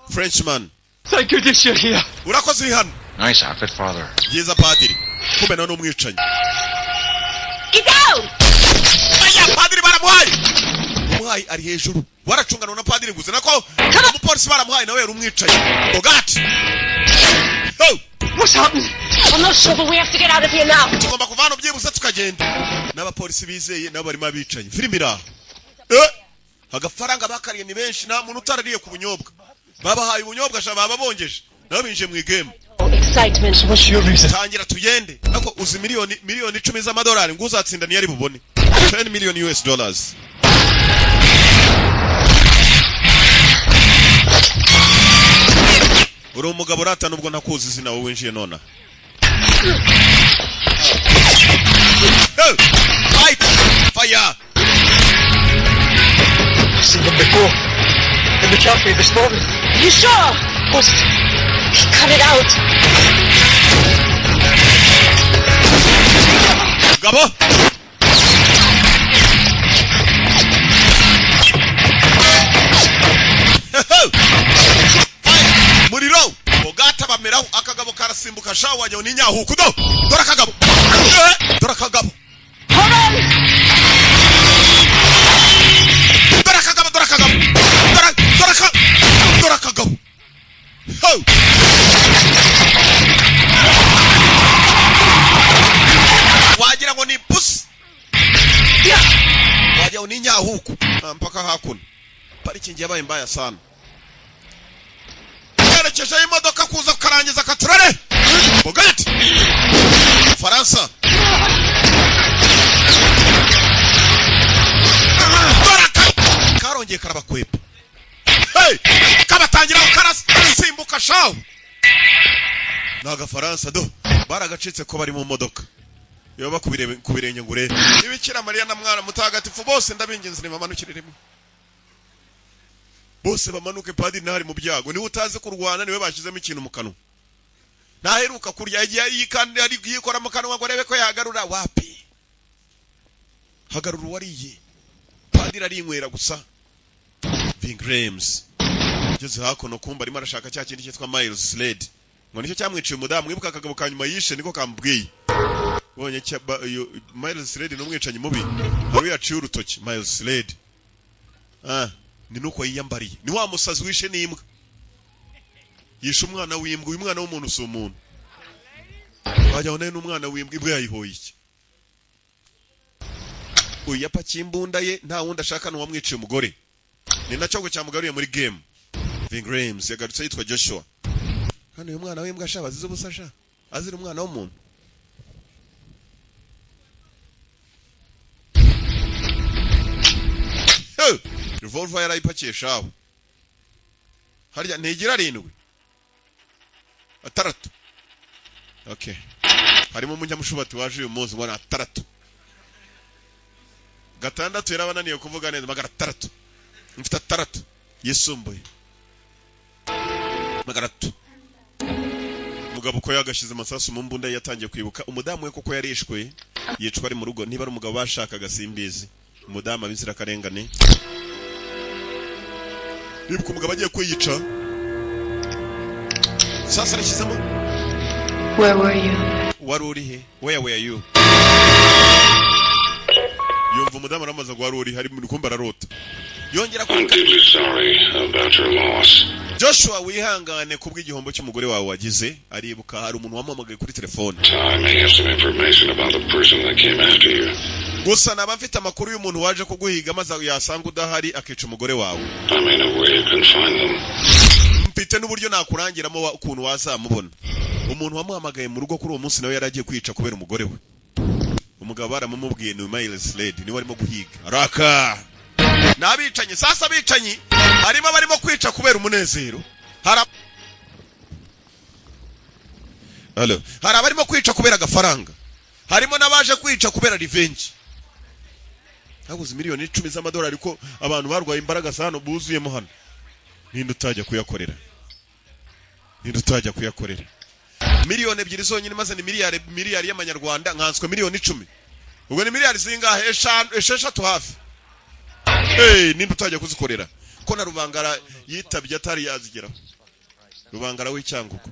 Frenchman. Thank goodness you're here. Urakoze uri hano. Nice outfit, Father. Byiza, padiri. Kumbe nawe ni umwicanyi. Get down! Aya padiri baramuhaye, umuhaye. Baramuhaye, ari hejuru, waracunganwa na padiri gusa, nako umupolisi baramuhaye nawe yari umwicaye. Bogart. Oh! What's happened? I'm not sure, but we have to get out of here now. Tugomba kuva hano byihuse tukagenda. N'abapolisi bizeye nabo barimo abicanyi. Filime iri aho. Agafaranga bakariye ni benshi, nta muntu utarariye ku bunyobwa. Babahaye ubunyobwa sha, baba bongeje nabo binjiye mu igame. Excitement. What's your reason? Tangira tugende. Ariko uzi miliyoni 10 z'amadolari ngo uzatsinda niyo ari bubone 10 million US dollars. Uri umugabo urata nubwo ntakuzi izina, wowe winjiye nona. Hey! Fight! Fire! I've seen him before. In the cafe this morning. You sure? Positive. He cut it out. Gabo! Fire! Muriro! Bogata bameraho, akagabo karasimbuka sha, wajya ni nyahuku do! Dore akagabo! Dore akagabo! Hold on! Dore akagabo! Dore akagabo! Dore dore aka dore akagabo! Ho! Wagira ngo ni pusi! Wagira ngo ni nyahuku! Ah, mpaka hakuno. Parikingi yabaye mbaya sana. Yerekejeho imodoka kuza kukarangiza katurare! Bugatti! Faransa! Dore karongeye karabakwepa. Hey! Kabatangira karasimbuka shawu! Ni agafaransa do! Baragacitse ko bari mu modoka. Iyo bakubire ku birenge ngo urebe. Ibikira Mariya na mwana mutagatifu bose ndabinginze nibamanukire rimwe. Bose bamanuke, padiri ntari mu byago. Niwe utazi kurwana, niwe bashyizemo ikintu mu kanwa. Ntaheruka kurya, igihe yikanda ari yikora mu kanwa ngo arebe ko yagarura wapi. Hagarura uwariye. Padiri arinywera gusa. Ving Rhames ageze hakuno kumba arimo arashaka cya kindi cyitwa Miles Slade. Ngo nicyo cyamwiciye umudamu, mwibuka akagabo ka nyuma yishe niko kamubwiye. Bonye cya Miles Slade ni umwicanyi mubi. Hari yaciye urutoki Miles Slade. Ah, ni nuko yiyambariye. Ni wa musazi wishe n'imbwa. Yishe umwana w'imbwa, uyu mwana w'umuntu si umuntu. Wajya nawe n'umwana w'imbwa, imbwa yayihoye iki? Uyu yapakiye imbunda ye, nta wundi ashaka n'uwamwiciye umugore. Ni nacyo ngo cyamugaruye muri game. Ving Rhames yagarutse yitwa Joshua. Hano uyu mwana w'imbwa sha bazize ubusa sha. Azira umwana w'umuntu. Hey! Revolver yarayipakiye shaho. Harya ntigira arindwi. Ataratu. Okay. Harimo umunyamushubati waje uyu munsi ngo ni ataratu. Gatandatu yarabananiye kuvuga neza, magana atandatu. Mfite ataratu yisumbuye. Magana atatu. Umugabo uko yagashize amasasu mu mbunda yatangiye kwibuka umudamu we kuko yarishwe, yicwa ari mu rugo. Niba ari umugabo bashakaga simbizi. Umudamu abizira karengane. Nibuka umugabo agiye kwiyica. Sasa arashyizemo. Where were you? Wari uri he? Where were you? Yumva umudamu aramaze ngo wari uri hari mu kumba ararota. Yongera I'm deeply sorry about your loss. Joshua, wihangane kubw'igihombo cy'umugore wawe wagize. Aribuka hari umuntu wamuhamagaye kuri telefone. I may have some information about the person that came after you. Gusa naba mfite amakuru y'umuntu waje kuguhiga maze yasanga udahari akica umugore wawe. I may know where you can find them. Mfite n'uburyo nakurangiramo ukuntu wazamubona. Umuntu wamuhamagaye mu rugo kuri uwo munsi nawe yari agiye kwica kubera umugore we. Umugabo baramumubwiye ni Miles Slade, niwe arimo guhiga. Raka! N'abicanyi, sasa abicanyi harimo abarimo kwica kubera umunezero. Hari Hello. Hari abarimo kwica kubera agafaranga. Harimo n'abaje kwica kubera revenge. Habuze miliyoni 10 z'amadolari ko abantu barwaye imbaraga hano buzuyemo hano. Ninde utajya kuyakorera? Ninde utajya kuyakorera? Miliyoni 2 zonyine maze ni miliyari y'amanyarwanda nkanswe miliyoni 10. Ubwo ni miliyari zingahe? Eshanu, esheshatu hafi. Hey, ninde utajya kuzikorera? Ko na Rubangara yitabye atari yazigeraho. Rubangara w'icyangugu.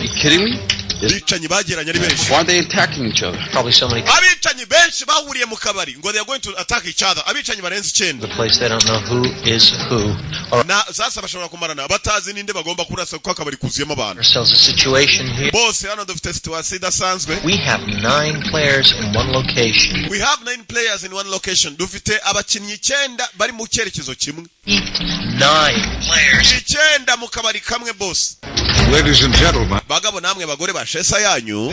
You kidding me? Abicanyi bageranye ari benshi. Why are they attacking each other? Probably so many Abicanyi benshi bahuriye mu kabari ngo they are going to attack each other. Abicanyi barenze 9. the place they don't know who is who. Or Na sasa bashobora kumarana batazi ninde bagomba kurasa, kuko akabari kuzuyemo abantu. ourselves a situation here. Bose, hano dufite situation idasanzwe. We have nine players in one location. We have nine players in one location. Dufite abakinnyi 9 bari mu cyerekezo kimwe. Nine players. 9 mu kabari kamwe, boss. Ladies and gentlemen, Bagabo namwe bagore bashesa yanyu,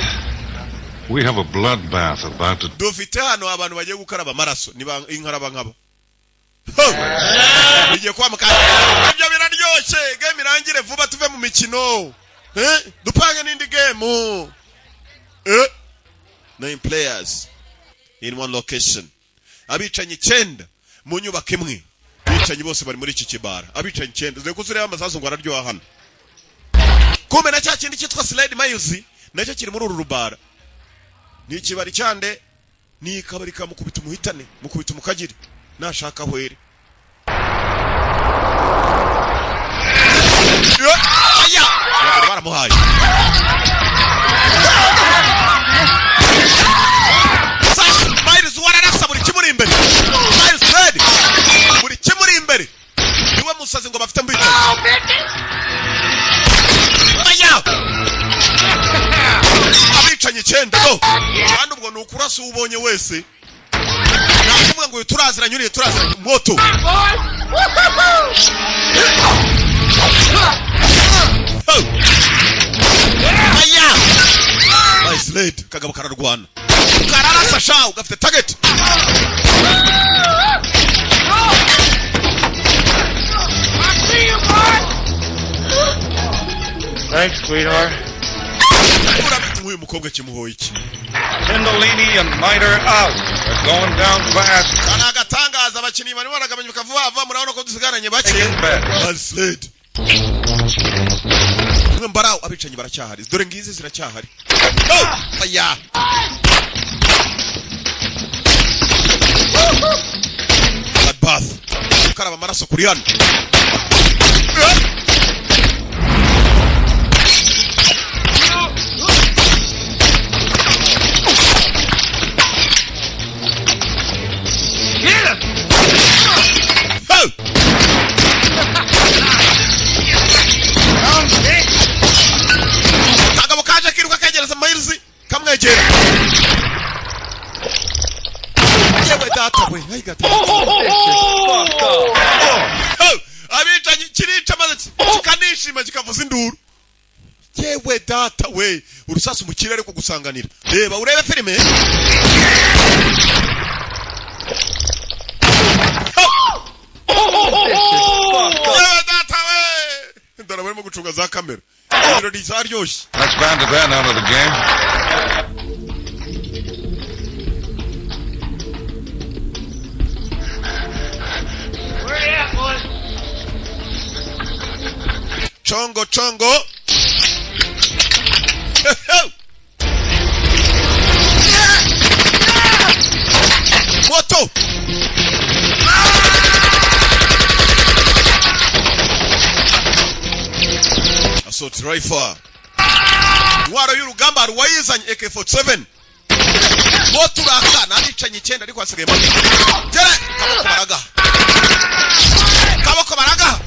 we have a bloodbath about to dufite hano abantu bagiye gukaraba amaraso niba inkaraba nkaba bigiye kuba mukanya. Ibyo biraryoshye. Game irangire vuba tuve mu mikino, eh? Dupange n'indi game, eh? Nine players in one location, abicanyi 9 mu nyubako imwe. Abicanyi bose bari muri iki kibara, abicanyi 9. Dore ko ureba amasasu ngo araryoha hano. Kumbe na cya kindi cyitwa Slade Miles nacyo kiri muri uru rubara. Ni ikibari cyande? Ni ikabari ka mukubita umuhitane, mukubita umukagire nashaka hwere. Aya yabere baramuhaye. Sasa Miles wararasa buri kimuri imbere. Miles Slade buri kimuri imbere, niwe musazi ngo bafite mbicanyi. Aya, abicanyi 9 go. Kandi ubwo ni ukurasa uwo ubonye wese, nakuvuga ngo uyu turaziranye, uriya turaziranye. Moto. Oh. Aya, Slade kagabo kararwana, kararasa shawu, gafite target. Thanks, sweetheart. Nk'uyu mukobwa kimuhoye iki? Tindalini and Miter out. They're going down fast. Kari agatangaza. Abakinnyi barimo baragabanyuka vuba vuba, murabona ko dusigaranye bake. Slade mwe mbarawo. Abicanyi baracyahari, dore ngizi ziracyahari. Oh! Aya, bloodbath, gukaraba amaraso kuri hano. Eh! Oh! Kagabo kaje kiruka kegereza Miles, kamwegera. Yewe data we, ayi gata. Oh! Abicanyi kirica maze kikanishima, kikavuza induru. Yewe data we, urusasu mu kirere kugusanganira. Reba urebe filime. Yewe data we, dore barimo gucunga za kamera, ibirori zaryoshye. That's Van de Ven out of the game. Where you at, boys? Chongo chongo. Moto. Assault rifle, intwaro y'urugamba, hari uwayizanye AK47. Moto uraka n'abicanyi 9, ariko hasigaye make. Gere kaboko baraga, kaboko baraga,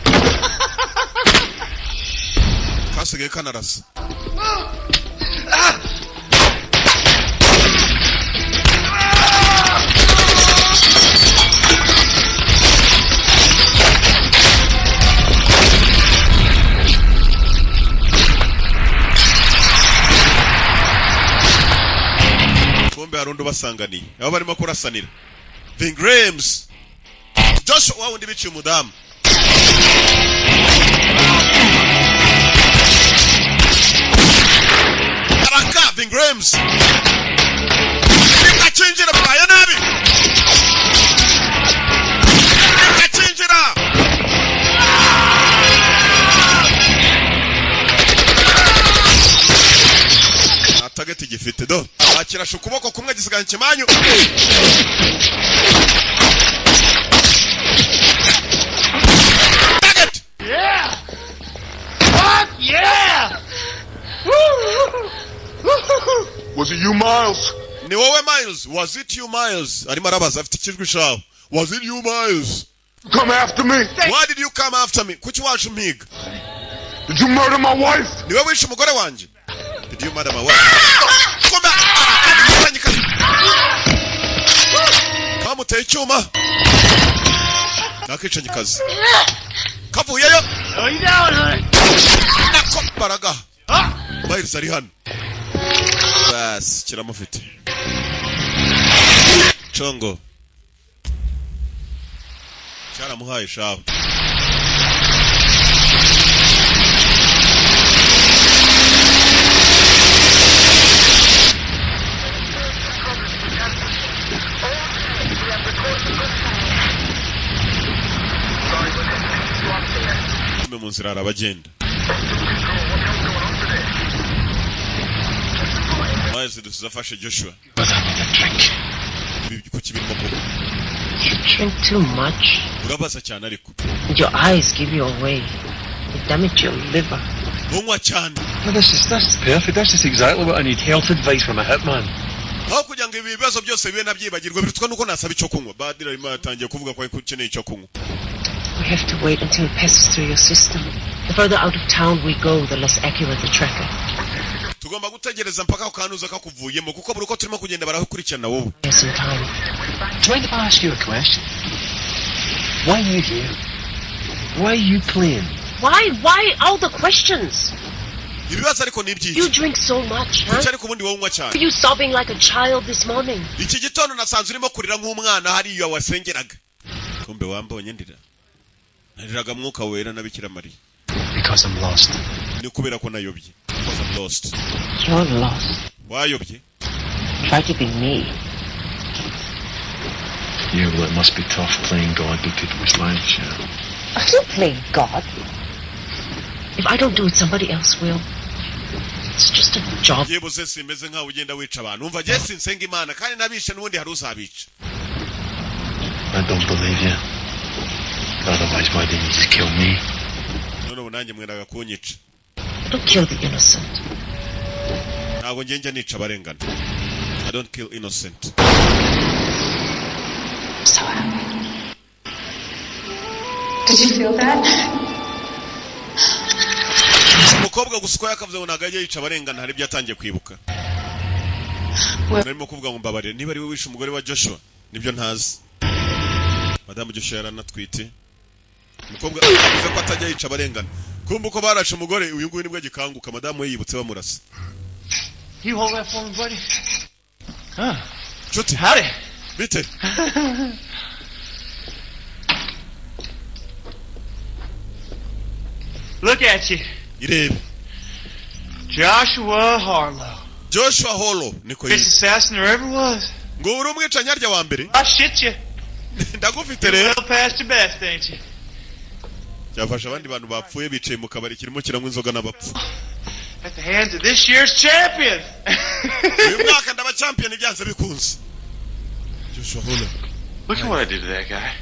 kasigaye kanarasa. Kumbe hari undi ubasanganiye aho barimo kurasanira. Ving Rhames, Joshua wa wundi biciye umudamu. Araka Ving Rhames nibwo akinjira, bibaye nabi nibwo akinjira. Nta target gifite do, akirasha ukuboko kumwe gisigaye ikimanyu. Target. Yeah! Fuck yeah! Woo! Miles? Ni wowe Miles? Was it you, Miles? Arimo arabaza afite ikijwi shawe. Was it you, Miles? Come after me? Why did you come after me? Kuki waje umpiga? Did you murder my wife? Niwe wishe umugore wanjye? Did you murder my wife? Kumbe kamuteye icyuma nakicanyi kazi kavuyeyo nako baraga. Miles ari hano, basi kiramufite congo cyaramuhaye shabu. Kumbe mu nzira hari abagenda. Miles dusize afashe Joshua. Ibi kuki birimo kuba? You drink too much. Urabaza cyane ariko. Your eyes give you away. You damage your liver. Unywa cyane. Well, this is perfect. This is exactly what I need. Health advice from a hitman. Aho kugira ngo ibi bibazo byose bibe nabyibagirwe, birutwa nuko nasaba icyo kunywa. Badira arimo yatangiye kuvuga ko ukeneye icyo kunywa. We have to wait until it passes through your system. The further out of town we go, the less accurate the tracker. Tugomba gutegereza mpaka ako kanuza kakuvuyemo, kuko buri uko turimo kugenda barakurikirana wowe. There's some time. Do you mind if I ask you a question? Why are you here? Why are you playing? Why? Why all the questions? Ibibazo ariko ni iby'iki? You drink so much, huh? Kuki ariko ubundi wowe unywa cyane? Were you sobbing like a child this morning? Iki gitondo nasanze urimo kurira nk'umwana hariya wasengeraga. Kumbe wambonye ndira, nariraga Mwuka Wera na Bikira Mariya. Because I'm lost. Ni kubera ko nayobye. Because I'm lost. You're lost. Wayobye. Try to be me. Yeah, well, it must be tough playing God with people's lives, yeah. I don't play God. If I don't do it, somebody else will. It's just a job. Byibuze simeze nkaho ugenda wica abantu. Umva, jye sinsenga Imana, kandi nabishe n'ubundi hari uzabica. I don't believe you. Otherwise, why didn't you just kill me? None ubu nanjye mwendaga kunyica. I don't kill the innocent. Ntabwo njye njya nica abarengana. I don't kill innocent. So happy. Did you feel that? Umukobwa gusa uko yakavuze ngo ntabwo ajya yica abarengana, hari ibyo yatangiye kwibuka. Narimo kuvuga ngo mbabarire niba ari we wishe umugore wa Joshua, nibyo ntazi. Madamu Joshua yaranatwite. Umukobwa avuze ko atajya yica abarengana, kumva uko barashe umugore uyu nguyu nibwo agikanguka. Madamu we yibutse bamurasa. You hold that for me, buddy? Huh. Nshuti. Howdy. Bite? Look at you. Irebe. Joshua Harlow. Joshua Holo niko Best yitwa. assassin there ever was. Ngo uri umwicanyi harya wa mbere. I shit you. Ndagufite rero. Well past your best, ain't you? Cyafashe abandi bantu bapfuye bicaye mu kabari, kirimo kiranywa inzoga n'abapfu. At the hands of this year's champion. Uyu mwaka ndaba champion byanze bikunze. Joshua Holo. Look at what I did to that guy.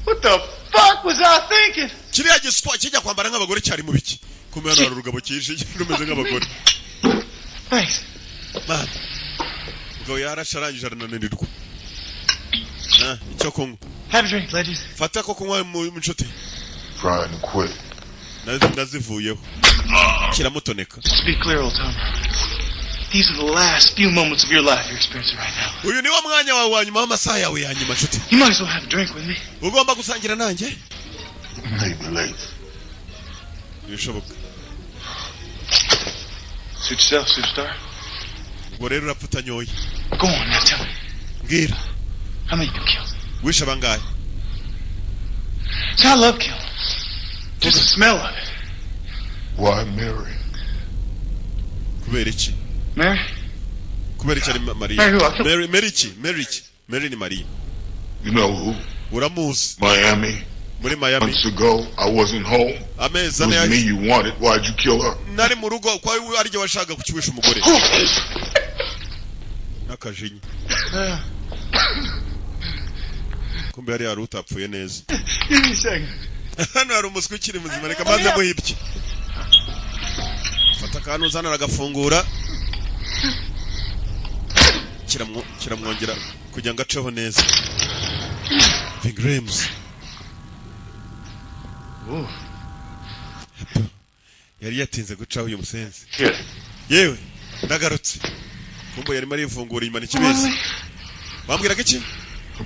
What the fuck was I thinking? Kiriya giswa kijya kwambara nk'abagore cyari mu biki? Kumbe hano hari urugabo cyishe rumeze nk'abagore. Thanks. Man, ubwo yarashe arangije arananirwa. Ah, icyo kunywa. Have a drink, legend. Fata ko kunywa mu nshuti. Trying to quit. Nazivuyeho kiramutoneka. Just to be clear, old timer. These are the last few moments of your life you're experiencing right now. Uyu niwo mwanya wawe wa nyuma w'amasaha yawe ya nyuma, nshuti. You might as well have a drink with me. Ugomba gusangira nanjye. Maybe later. Ntibishoboka. Suit yourself, superstar. Ubwo rero urapfa utanyoye. Go on now, tell me. Mbwira. How many you killed? Wishe abangahe? See, I love killing. Just the smell of it. Why Mary? Kubera iki? Mary? Kubera iki ari Mariya? Mary who? Mary, Mary iki? Mary iki? Mary ni Mariya. You know who? Uramuzi? Miami. Muri Miami. Months ago, I wasn't home. Amezi It 4 was me you wanted. Why'd you kill her? Nari mu rugo kwa ari jye washakaga kukiwisha umugore n'akajinya. Kumbe hari utapfuye neza. Give me a second. Hano hari umuswi ukiri muzima, reka maze muhibye. Fata akantu uzana aragafungura. Kiramwongera kugira ngo aceho neza. Ving Rhames Ooh. yari yatinze gucaho uyu musenzi. Shit. Yewe, ndagarutse. Kumbe yarimo arivungura inyuma n'ikibezi. Bambwiraga iki?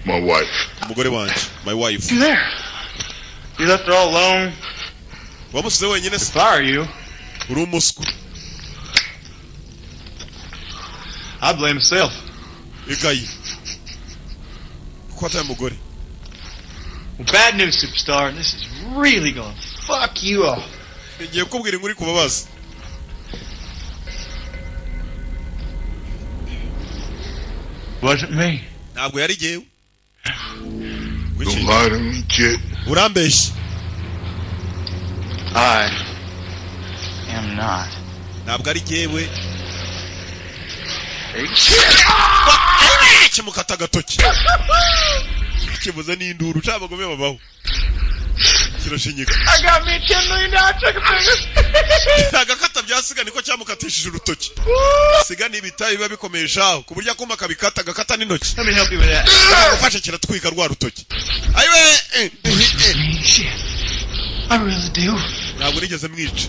My wife. Umugore wanjye, my wife. You there? You left her all alone. Wamusize wenyine se? If I were you, Uri umuswa. I blame myself. Igayi kuko ataye umugore. Well, bad news, superstar, and this is really gonna fuck you up. Ngiye kukubwira inkuru kubabaza. Wasn't me. Ntabwo yari jyewe. Don't lie to me, kid. Urambeshye. I am not. Ntabwo ari jyewe. Hey, shit! Kimukata agatoki, kibuze n'induru cabagome babaho, kirashinyika. I got me a $10 million chicken finger. Agakata byasiga niko cyamukatishije urutoki. Siga n'ibitayi biba bikomeye shaho, ku buryo akuma kabikata agakata n'intoki. Let me help you with that. Gufasha kiratwika rwa rutoki. Ayiwe, eh, eh, eh. Shit. I really do. Ntabwo nigeze mwica.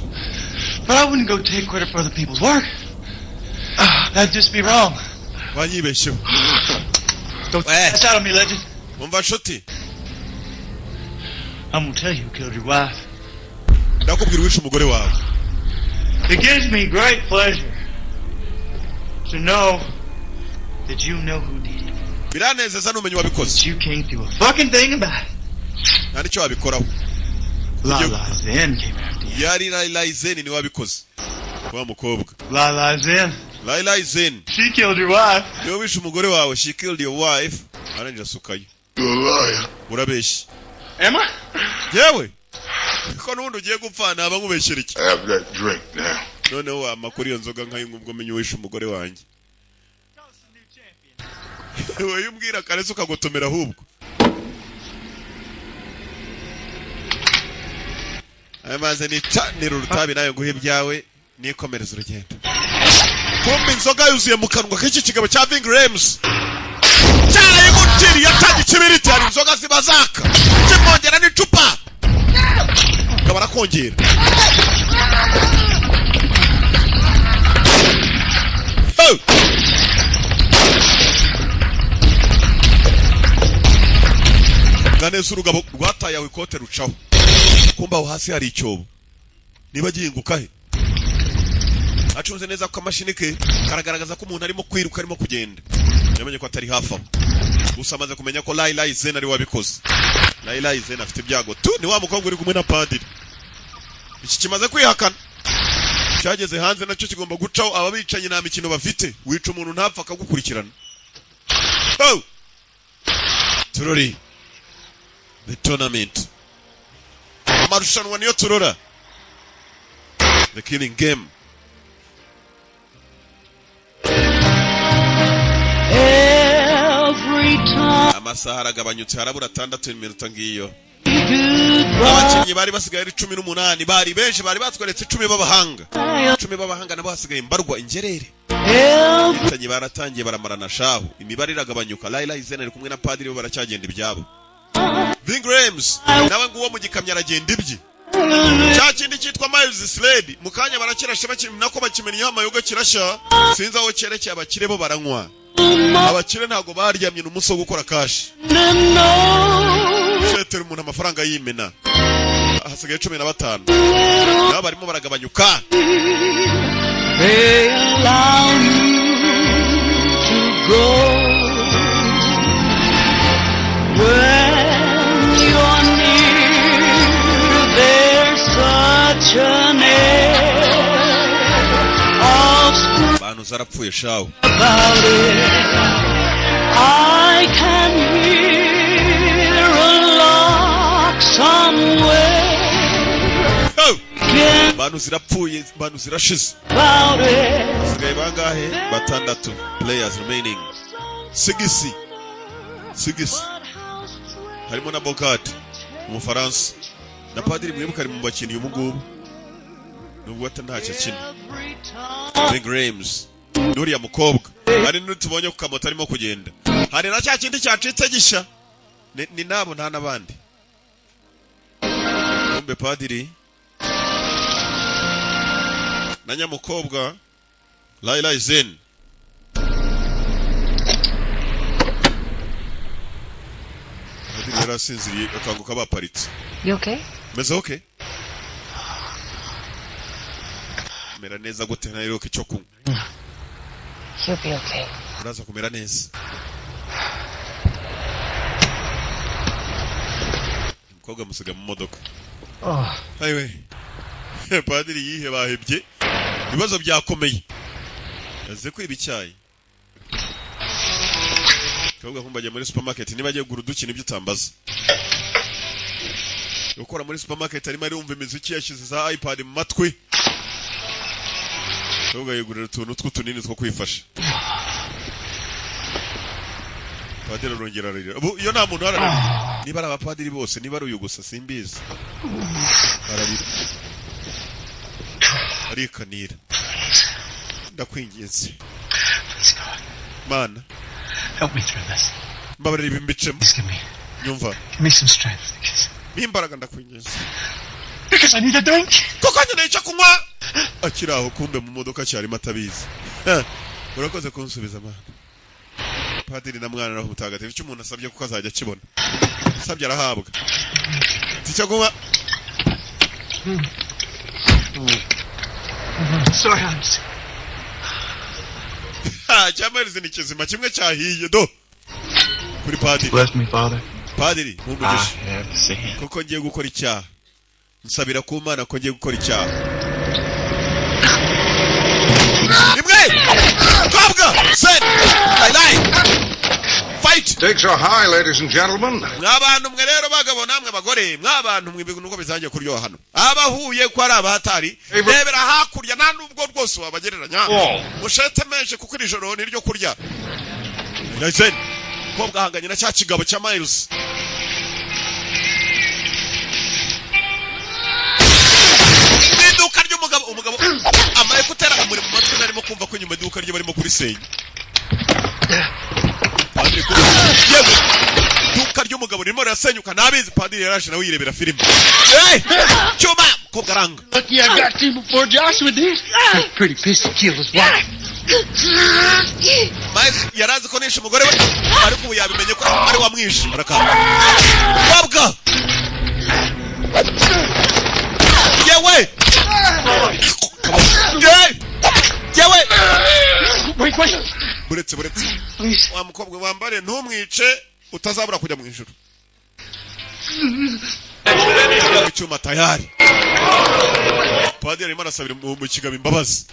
But I wouldn't go take credit for other people's work. Ah, that'd just be wrong. Wanyibeshyeho. Don't Eh. that's out on me, legend. Umva nshuti. I'm gonna tell you who killed your wife. Ndakubwira uwishe umugore wawe. It gives me great pleasure to know that you know who did it. Biranezeza numenya wabikoze. But you can't do a fucking thing about it. Nta n'icyo wabikoraho. Lala Zen came after you. Yari Laila Zen niwe wabikoze, wa mukobwa. Lala Zen. Laila Zen. She killed your wife. Niwe wishe umugore wawe. She killed your wife. Arangije asukayo. You're a liar. Urabeshya. Am I? Yewe, ko n'ubundi ugiye gupfa, naba nkubeshyera iki? Have that drink now. Noneho wampa kuri iyo nzoga nkayinywa, ubwo menye uwishe umugore wanjye. Wowe umbwira kare se ukagotomera ahubwo. Aya mazi nicanira urutabi nawe nguhe ibyawe, nikomereza urugendo. Kumbe inzoga yuzuye mu kanwa k'iki kigabo cya Ving Rhames, cyarayimutiriye, atanga ikibiriti. Hari inzoga ziba zaka, kimwongera n'icupa kaba arakongera. Oh! Neza urugabo rwataye aho ikote rucaho. Kumba aho hasi hari icyobo, niba agihinguka he acunze neza ku kamashini ke karagaragaza ko umuntu arimo kwiruka, arimo kugenda. Yamenye ko atari hafi aho, gusa amaze kumenya ko Laila Zen ari wabikoze. Laila Zen afite ibyago tu, ni wa mukobwa uri kumwe na padiri. Iki kimaze kwihakana cyageze hanze, nacyo kigomba gucaho. Aba bicanyi nta mikino bafite, wica umuntu ntapfa akagukurikirana. Oh! Turori the tournament, amarushanwa niyo turora, the killing game. Every time Amasaha aragabanyutse, harabura 6 n'iminota ngiyo. Abakinnyi bari basigaye ari 18, bari benshi, bari batweretse 10 b'abahanga. 10 b'abahanga nabo hasigaye mbarwa ingerere. Abakinnyi baratangiye baramarana shahu, imibare iragabanyuka. Laila Izena ari kumwe na padiri bo baracyagenda ibyabo. Ving Rhames nawe nguwo mu gikamyo aragenda ibye. Cya kindi cyitwa Miles Slade mu kanya barakirashe, nako bakimennyeho amayoga kirashya, sinzi aho cyerekeye. Abakire bo baranywa, abakire ntabwo baryamye, ni umunsi wo gukora cash. Shetera umuntu amafaranga yimena. Hasigaye 15, nabo barimo baragabanyuka. They allow you to go when you're near, there's such an air of Abantu zarapfuye shawo. about it. I can hear a lark somewhere. Oh! Abantu zirapfuye, abantu zirashize. About it. Hasigaye bangahe? Batandatu, players remaining six, six. Harimo na Bogart umufaransa na padiri mwibuka ari mu bakinnyi ubu ngubu, nubwo ata ntacyo akina. Ving Rhames n'uriya mukobwa. Hari n'undi tubonye ku kamoto arimo kugenda. Hari na cya kindi cyacitse gishya. Ni nabo, nta n'abandi. Kumbe padiri na nyamukobwa Laila Zen. Padiri yari asinziriye, akanguka baparitse. You okay? Meze okay? Mera neza gute ntaheruka icyo kunywa? You'll be okay. Uraza kumera neza. Umukobwa amusiga mu modoka. Oh. Ayiwe, padiri yihebahebye, ibibazo byakomeye, yaze kwiba icyayi. Umukobwa kumva agiye muri supermarket, niba agiye kugura udukina ibyo utambaza. Gukora muri supermarket arimo arumva imiziki, yashyize za iPad mu matwi. Umukobwa yigurira utuntu tw'utunini two kwifasha. Padiri arongera ararira. Ubu iyo nta muntu ararira, niba ari abapadiri bose, niba ari uyu gusa, simbizi. Ararira, arikanira: "Ndakwinginze Mana." Help me through this. Mbabarira, ibi mbicemo. Please give me, Nyumva. give me some strength. Because, N'imbaraga, ndakwinginze. because I need a drink. Kuko nkeneye icyo kunywa. Akiri aho, kumbe mu modoka cyarimo atabizi. Ha, urakoze kunsubiza, Mana. Padiri na mwana Roho Mutagatifu. Icyo umuntu asabye kuko azajya akibona, asabye arahabwa. Ati icyo kunywa. Sorry, I'm just... Ha, cyamarize ni kizima, kimwe cyahiye do kuri padiri. Bless me, Father. Padiri, nk'umugisha. I have sinned. Kuko ngiye gukora icyaha, nsabira ku Mana ko ngiye gukora icyaha. Rimwe, kobwa sen lai fight. Stakes are high, ladies and gentlemen. Mwabantu mwe rero, bagabo namwe bagore, mwabantu mwe, ibintu nuko bitangiye kuryoha hano. Abahuye ko ari abahatari, rebera hakurya, nta nubwo rwose wabagereranya. Mushete menshi kuko iri joro ni ryo kurya. Ryzen kobwa ahanganye na cya kigabo cya Miles mu iduka ry'umugabo. Umugabo ama écouteurs amuri mu matwi, narimo kumva ko inyuma iduka rye barimo kurisenya. Padiri yewe, iduka ry'umugabo ririmo rirasenyuka, nabizi. Padiri yaraje nawe yirebera filime. Hey! Cyuma mukobwa aranga. Lucky I got to you before Joshua did. I was pretty pissed he killed his wife. Miles yarazi ko nishe umugore we, ariko ubu yabimenye ko ari wamwishe. Arakanga kobwa yewe. Yewe, yewe. Wait, wait. Buretse, buretse. Please. Wa mukobwa wambare, ntumwice, utazabura kujya mu ijuru. Icyuma tayari. Padiri arimo arasabira mu kigabo imbabazi.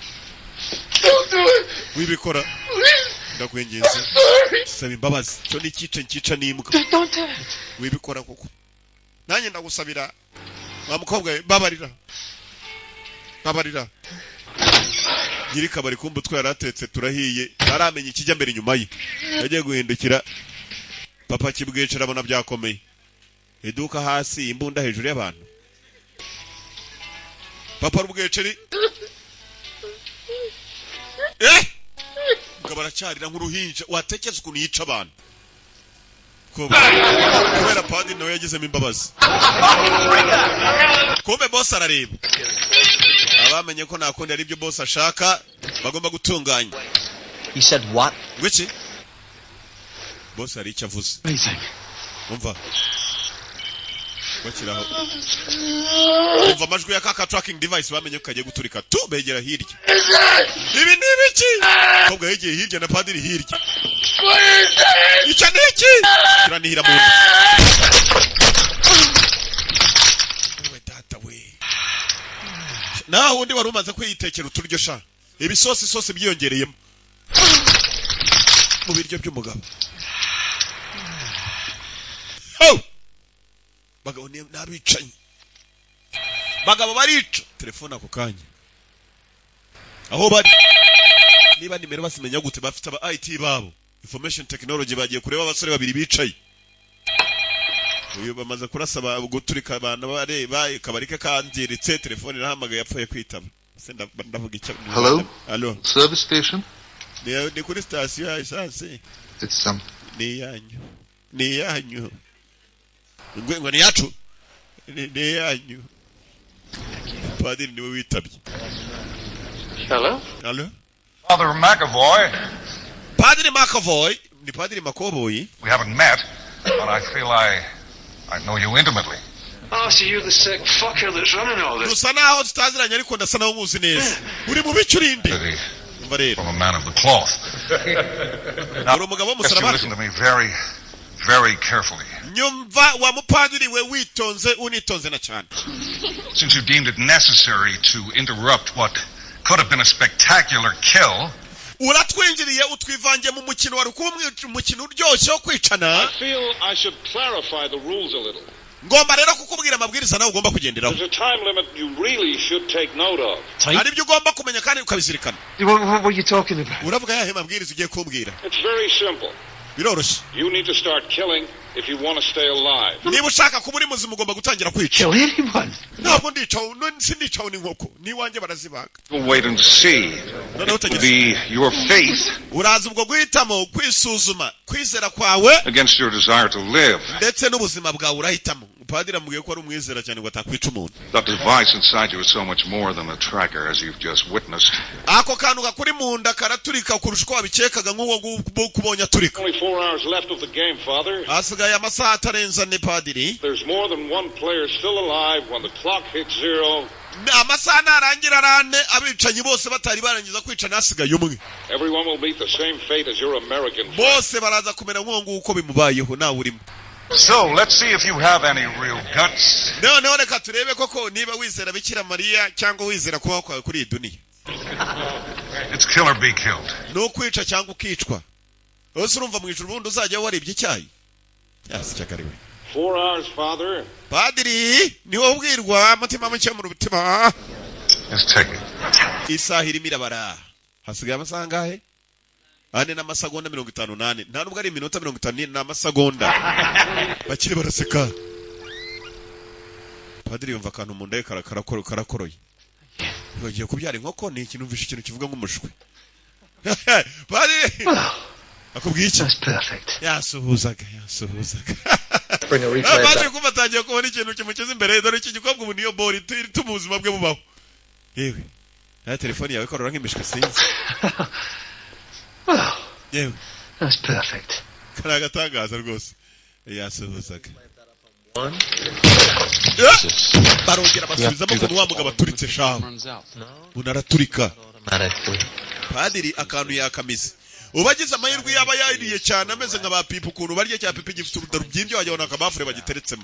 Don't do it. Wibikora, ndakwinginze, saba imbabazi. Cyo ni ikice nkica n'imbwa. Don't do it. Wibikora kuko nanjye ndagusabira. Wa mukobwa we, babarira, babarira. Nyiri kabari kumva utwo yari atetse turahiye, ntaramenya ikijya mbere inyuma ye. Yagiye guhindukira, papa kibwica, arabona byakomeye, iduka hasi, imbunda hejuru y'abantu. Papa rubweceri, eh, mugabo aracyarira nk'uruhinja. Watekereza ukuntu yica abantu. Kubera padiri nawe yagizemo imbabazi. Kumbe boss arareba, abamenye ko nta kundi ari ibyo boss ashaka bagomba gutunganya. He said what? Ngwiki? Boss hari icyo avuze. Amazing. Umva, bakiraho umva amajwi ya kaka tracking device, bamenye ko kagiye guturika tu. Begera hirya. Ibi ni ibiki? Kobwa yegeye hirya na padiri hirya. Icyo ni iki? Kiranihira mu nda. We data we, naho undi wari umaze kwiyitekera uturyo sha, ibisosi sosi byiyongereyemo mu biryo by'umugabo. Oh! Bagabo ni n'abicanyi, bagabo barica. Telefone ako kanya aho bari, niba nimero basimenya gute, bafite aba IT babo, information technology, bagiye kureba abasore babiri bicaye. Uyu bamaze kurasa, guturika abantu bareba kabari ke kangiritse. Telefone irahamagaye, yapfuye kwitaba. Se ndavuga icyo? Hello? Hello? Service station? Ni kuri sitasiyo ya esanse. It's Ni iyanyu, ni iyanyu. Ngo ni iyacu, ni iyanyu. Padiri niwe witabye. Hello? Hello? Father McAvoy, Padiri McAvoy, ni Padiri Makoboyi. We haven't met, but I feel I know you intimately. Oh, so you're the sick fucker that's running all this. Dusa naho tutaziranye, ariko ndasa naho muzi neza. Uri mu bice, urinde. Umva rero. From a man of the cloth. Now, Uri umugabo yes, you w'umusaraba. listen to me very, very carefully. Nyumva wa mupadiri we, witonze, unitonze na cyane. Since you deemed it necessary to interrupt what could have been a spectacular kill, Uratwinjiriye, utwivangiye mu mukino wari kuba umukino uryoshye wo kwicana. I feel I should clarify the rules a little. Ngomba rero kukubwira amabwiriza nawe ugomba kugenderaho. There's a time limit you really should take note of. Hari ibyo ugomba kumenya kandi ukabizirikana. What were you talking about? Uravuga yahe mabwiriza ugiye kumbwira? It's very simple. Biroroshye. You need to start killing if you want to stay alive. Niba ushaka kuba uri muzima, ugomba gutangira kwica. Kill anyone. Ntabwo ndicaho, sindicaho n'inkoko n'iwanjye barazibaga. We'll wait and see. Noneho It will utegetse. be your faith Uraza ubwo guhitamo, kwisuzuma kwizera kwawe against your desire to live. ndetse n'ubuzima bwawe, urahitamo. Padiri amubwiye ko ari umwizera cyane ngo atakwica umuntu. That device inside you is so much more than a tracker, as you've just witnessed. Ako kantu kakuri mu nda karaturika kurusha uko wabikekaga, nk'uwo nguwo kubonye aturika. Only 4 hours left of the game, Father. Hasigaye amasaha atarenze ane, padiri. There's more than one player still alive when the clock hits zero. Amasaha narangira ari ane, abicanyi bose batari barangiza kwicana, hasigaye umwe. Everyone will meet the same fate as your American friend. Bose baraza kumera nk'uwo nguwo uko bimubayeho, nawe urimo. So, let's see if you have any real guts. Noneho reka turebe koko niba wizera Bikira Mariya cyangwa wizera kubaho kwawe kuri iyi duniya. It's kill or be killed. Ni ukwica cyangwa ukicwa. Ese urumva mu ijuru ubundi uzajya waribye icyayi yasi cyakariwe? 4 hours, Father. Padiri, ni wowe ubwirwa, mutima muke mu mutima. Just take it. Isaha irimo irabara. Hasigaye amasaha angahe? 4 n'amasegonda 54. Nta nubwo ari iminota 54, ni amasegonda. Bakiri baraseka. Padiri yumva akantu mu nda ye karakoroye. Bagiye kubyara inkoko. Ni ikintu, numvishe ikintu kivuga nk'umushwi. Padiri akubwiye iki? Yasuhuzaga, yasuhuzaga. Bring a replay Padiri back. kumva atangiye kubona ikintu kimukiza imbere. Dore iki gikobwa ubu niyo bori ituma ubuzima bwe bubaho. Yewe, nta telefoni yawe ikorora nk'imishwi, sinzi. Yewe. That's perfect. Kari agatangaza rwose, yasuhuzaga. One. Barongera basubizamo ukuntu wa mugabo aturitse shaho, umuntu araturika. Automatically. Padiri akantu yakamize. Uba agize amahirwe yaba yariye cyane, ameze nka ba pipi, ukuntu barya cya pipi gifite uruda rubyimbye, wagira ngo ni akabafure bagiteretsemo.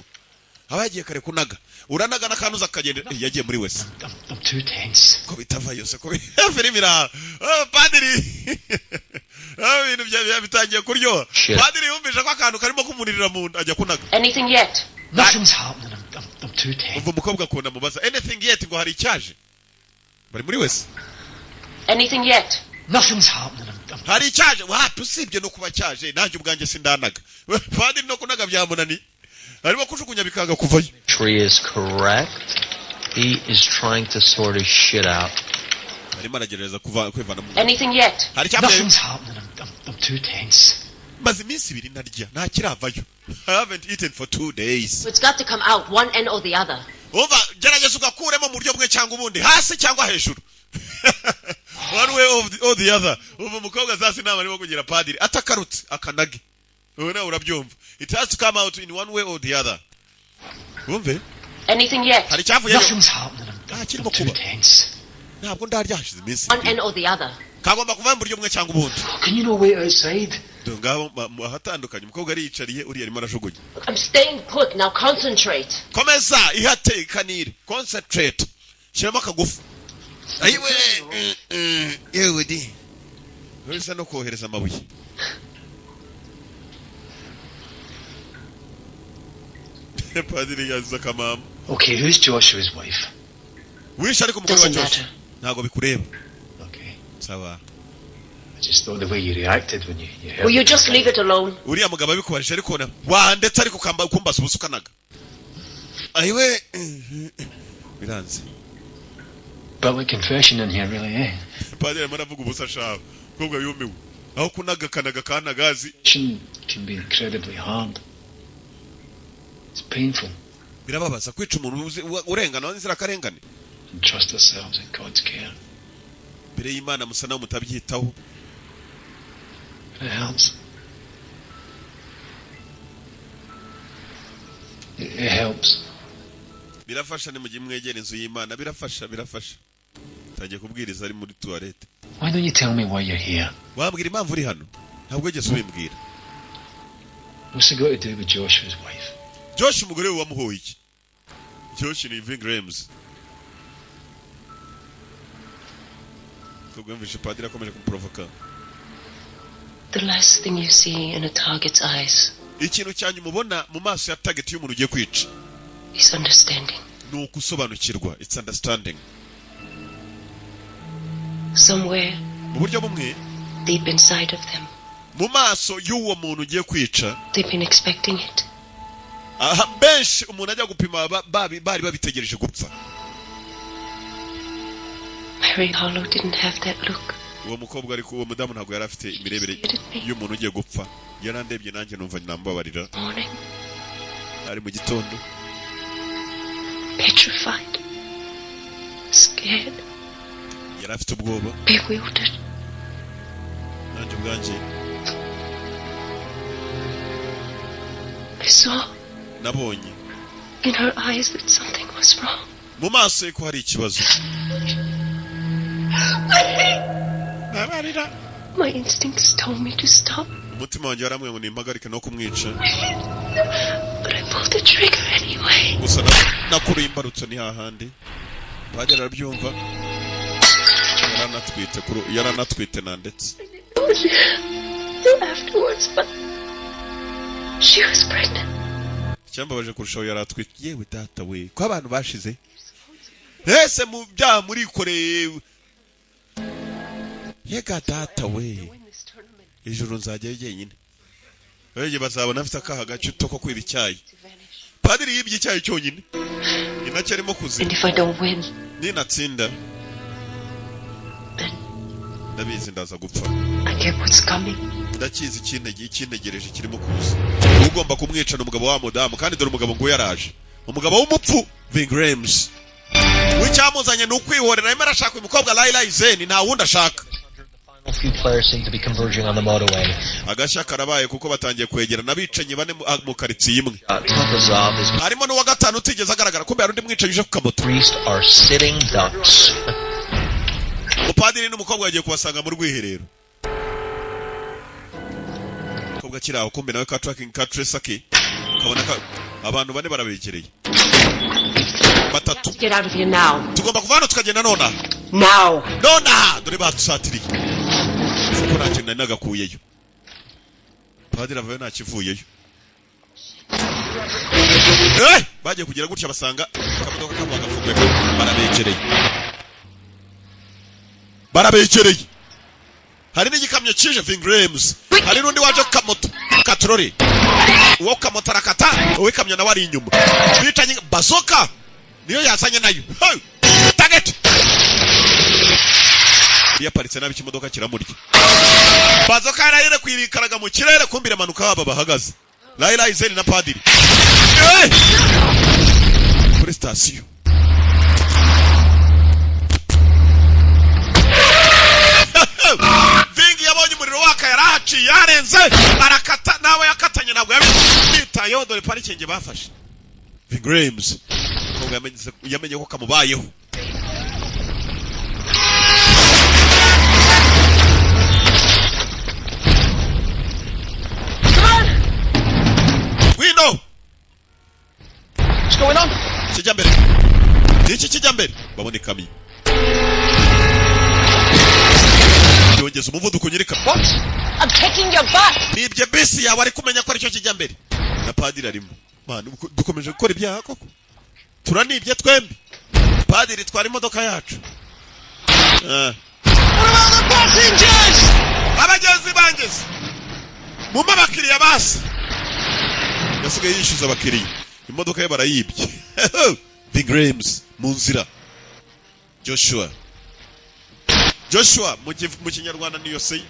Aba yagiye kare kunaga, uranaga n'akantu akagenda. Yagiye muri wese. I'm too tense. Ko bitava yose ko filimi iraha. Ah, padiri. Ah, ibintu bitangiye kuryoha. Shit. Padiri yumvise ko akantu karimo kumuririra mu nda, ajya kunaga. Anything yet? Nothing's happening. I'm too tense. Umva umukobwa akunda mubaza anything yet, ngo hari icyaje, bari muri wese. Anything yet? Nothing's happening. I'm Hari icyaje? Wapi, usibye no kuba cyaje, nanjye ubwanjye sindanaga. Padiri no kunaga byamunaniye, arimo kujugunya bikanga kuvayo. Tree is correct. He is trying to sort his shit out. Arimo aragerageza kuva kwivana mu Anything yet? Hari icyavuye? Nothing's happening. I'm too tense. Maze iminsi 2 ntarya, nta kiravayo. I haven't eaten for 2 days. It's got to come out one end or the other. Umva, gerageza ugakuremo mu buryo bumwe cyangwa ubundi, hasi cyangwa hejuru, one way or the other. Umva umukobwa sasa inama arimo kugira padiri, atakarutse akanage. Ubu nawe urabyumva, it has to come out in one way or the other. Wumve. Anything yet? Hari icyavuyeyo? Nothing's happening. Nta kirimo I'm too kuba. tense. Ntabwo ndarya, hashize iminsi One 2. end or the other. Kagomba kuva mu buryo bumwe cyangwa ubundi. Can you not wait outside? Dore ngabo ahatandukanye, umukobwa ariyicariye, uriya arimo arajugunya. I'm staying put. Now concentrate. Komeza ihate ikanire, concentrate, shyiramo akagufu. Ayiwe, yewe di, uretse no kohereza amabuye. Padiri yazize akamama. Okay, who's Joshua's wife? Wishe ariko umugore wa Doesn't Joshua. matter. Ntabwo bikureba. Okay. Sawa. I just thought the way you reacted when you heard. Will you just leave it alone? Uriya mugabo abikubajije, ariko na wandetse, ariko ukamba kumbaza ubusa ukanaga. Ayiwe, biranze. Bit like confession in here, really, eh? Padiri arimo aravuga ubusa shawe. Mukobwa yumiwe aho kunagakanaga kanagazi. Can be incredibly hard. It's painful. Birababaza kwica umuntu urengana w'inzirakarengane. And trust ourselves in God's care. Mbere y'Imana musa nawe mutabyitaho. But it helps. It helps. Birafasha ni mugihe mwegera inzu y'Imana, birafasha, birafasha. Tangiye kubwiriza ari muri toilette. Why don't you tell me why you're here? Wambwira impamvu uri hano? Ntabwo wigeze ubimbwira. What's it got to do with Joshua's wife? Josh umugore we wamuhoye iki? Josh ni Ving Rhames. Tugwumvishe padiri akomeje kumuprovoka. The last thing you see in a target's eyes Ikintu cyanyu mubona mu maso ya target y'umuntu ugiye kwica is understanding. ni ukusobanukirwa, it's understanding. Somewhere Mu buryo bumwe, deep inside of them, mu maso y'uwo muntu ugiye kwica, they've been expecting it. aha benshi umuntu ajya gupima bari babitegereje gupfa. Mary Harlow didn't have that look. Uwo mukobwa ariko uwo mudamu ntabwo yari afite imirebere y'umuntu ugiye gupfa. Yarandebye nanjye numva nambabarira. Morning. Ari mu gitondo. Petrified. Scared. Yari afite ubwoba. Bewildered. Nanjye ubwanjye I saw nabonye in her eyes that something was wrong. mu maso ye ko hari ikibazo. My instincts told me to stop. Umutima wanjye waramwe ngo nimpagarike no kumwica. But I pulled the trigger anyway. Gusa nakuruye imbarutso ni hahandi. Padiri arabyumva. Yaranatwite na ndetse. Afterwards, but she was pregnant. Icyambabaje kurushaho yaratwite. Yewe data we, ko abantu bashize. Ese mu byaha murikoreye. Yega data we. Ijuru nzajyayo jyenyine. Wege bazabona afite akaha gace ko kwiba icyayi. Padiri yibye icyayi cyonyine. Inacyo arimo kuzima. And if I don't win, ninatsinda, ndabizi ndaza gupfa. I get what's coming. Ndakizi ikintegereje kirimo kuza. Ugomba kumwica n'umugabo wa mudamu, kandi dore umugabo ngo yaraje. Umugabo w'umupfu Ving Rhames. Wicyamuzanye ni ukwihorera, arimo arashaka uyu mukobwa Laila Izeni, nta wundi ashaka. Few players seem to be converging on the motorway. Agashya karabaye kuko batangiye kwegerana abicanyi bane mu karitsiye imwe. Harimo n'uwa gatanu utigeze agaragara, kumbe hari undi mwicanyi uje ku kamoto. Are sitting ducks. Umupadiri n'umukobwa bagiye kubasanga mu rwiherero. Umukobwa akiri aho kumbe nawe ka tracking ka tracer ke kabona abantu bane barabegereye. Batatu. Get out of here now. Tugomba kuva hano tukagenda nona. Now. Nona dore batusatiriye. Kuko nta kintu nari nagakuyeyo. Padiri avayo ntakivuyeyo. Bagiye kugira gutya basanga akamodoka kabo bagafunguye barabegereye. Barabegereye. Hari n'igikamyo kije Ving Rhames. Hari n'undi waje ku kamoto katrori. Uwo kamoto arakata, uw'ikamyo nawe ari inyuma. Bicanye bazoka niyo yazanye nayo. Target. Yaparitse nabi ikimodoka kiramurya. Bazoka yarayire kwirikaraga mu kirere kumbira manuka baba bahagaze. Laila Izeni na padiri. Kuri station. Vingi yabonye umuriro waka yarahaciye yarenze arakata nawe yakatanye ntabwo yabitayeho dore parikingi bafashe. Ving Rhames yamenye ko kamubayeho. Wino! What's going on? Kijya mbere. Iki kijya mbere. Babone ikamyo. Yongeza umuvuduko nyirika. What? I'm taking your bus. Nibye bisi yawe ari kumenya ko aricyo kijya mbere. Na padiri arimo. Man, dukomeje gukora ibyaha koko. Turanibye twembi. Padiri twara imodoka yacu. Passengers! Abagenzi bangeze. Mumpe abakiriya basi. Yasigaye yishyuza abakiriya. Imodoka ye barayibye. Ving Rhames mu nzira. Joshua. Joshua mu Kinyarwanda ni Yoseya,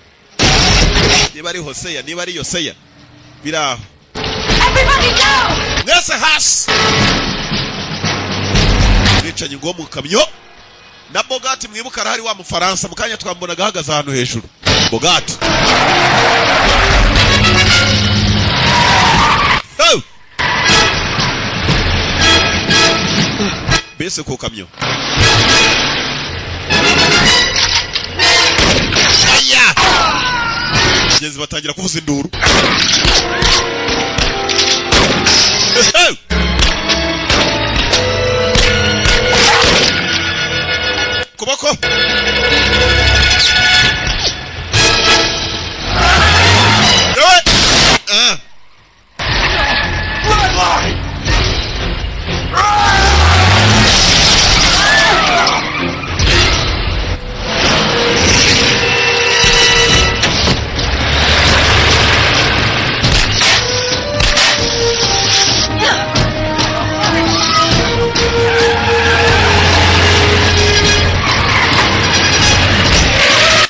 niba ari Hoseya, niba ari Yoseya, biraho. Everybody down! Mwese hasi! Mwicanyi ngo mu kamyo na Bogati, mwibuka arahari, wa Mufaransa mu kanya twambonaga ahagaze ahantu hejuru. Bogati. Oh! Bese ku kamyo. Aya! Abagenzi batangira kuvuza induru. Oh! Kuboko Yewe! Ah!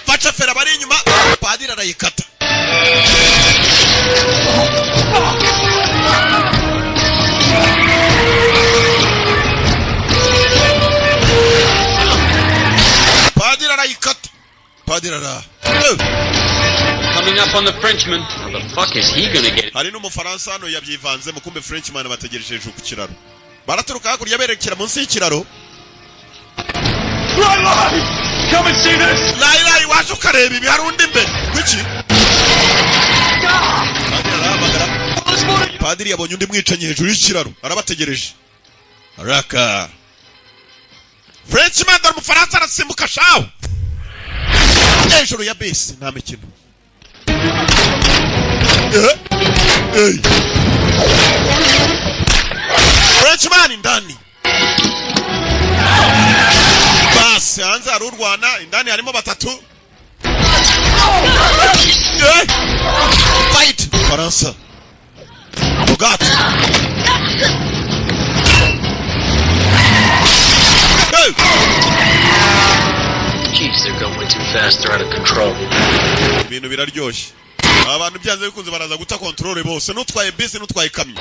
Faca fera bari inyuma, padiri arayikata. Padiri arayikata, padiri ara Eh! Coming up on the Frenchman. How the fuck is he gonna get it? Hari n'Umufaransa hano yabyivanze mukumbe. Frenchman bategereje hejuru ku kiraro, baraturuka hakurya berekera munsi y'ikiraro. Come and see this! Layi layi, waje ukareba ibi? Hari undi imbere kuki? Padiri arahamagara. Padiri yabonye undi mwicanyi hejuru y'ikiraro, arabategereje. Raka Frenchman, dore Umufaransa arasimbuka shawo hejuru ya bisi, nta mikino. Eh, eh. Frenchman indani, basi hanze hari urwana, indani harimo batatu. Eh! Fight! Faransa Bugatti. Hey! Jeez, they're going way too fast. They're out of control. Ibintu biraryoshye. Abantu byanze bikunze baraza guta control bose, n'utwaye bisi n'utwaye ikamyo.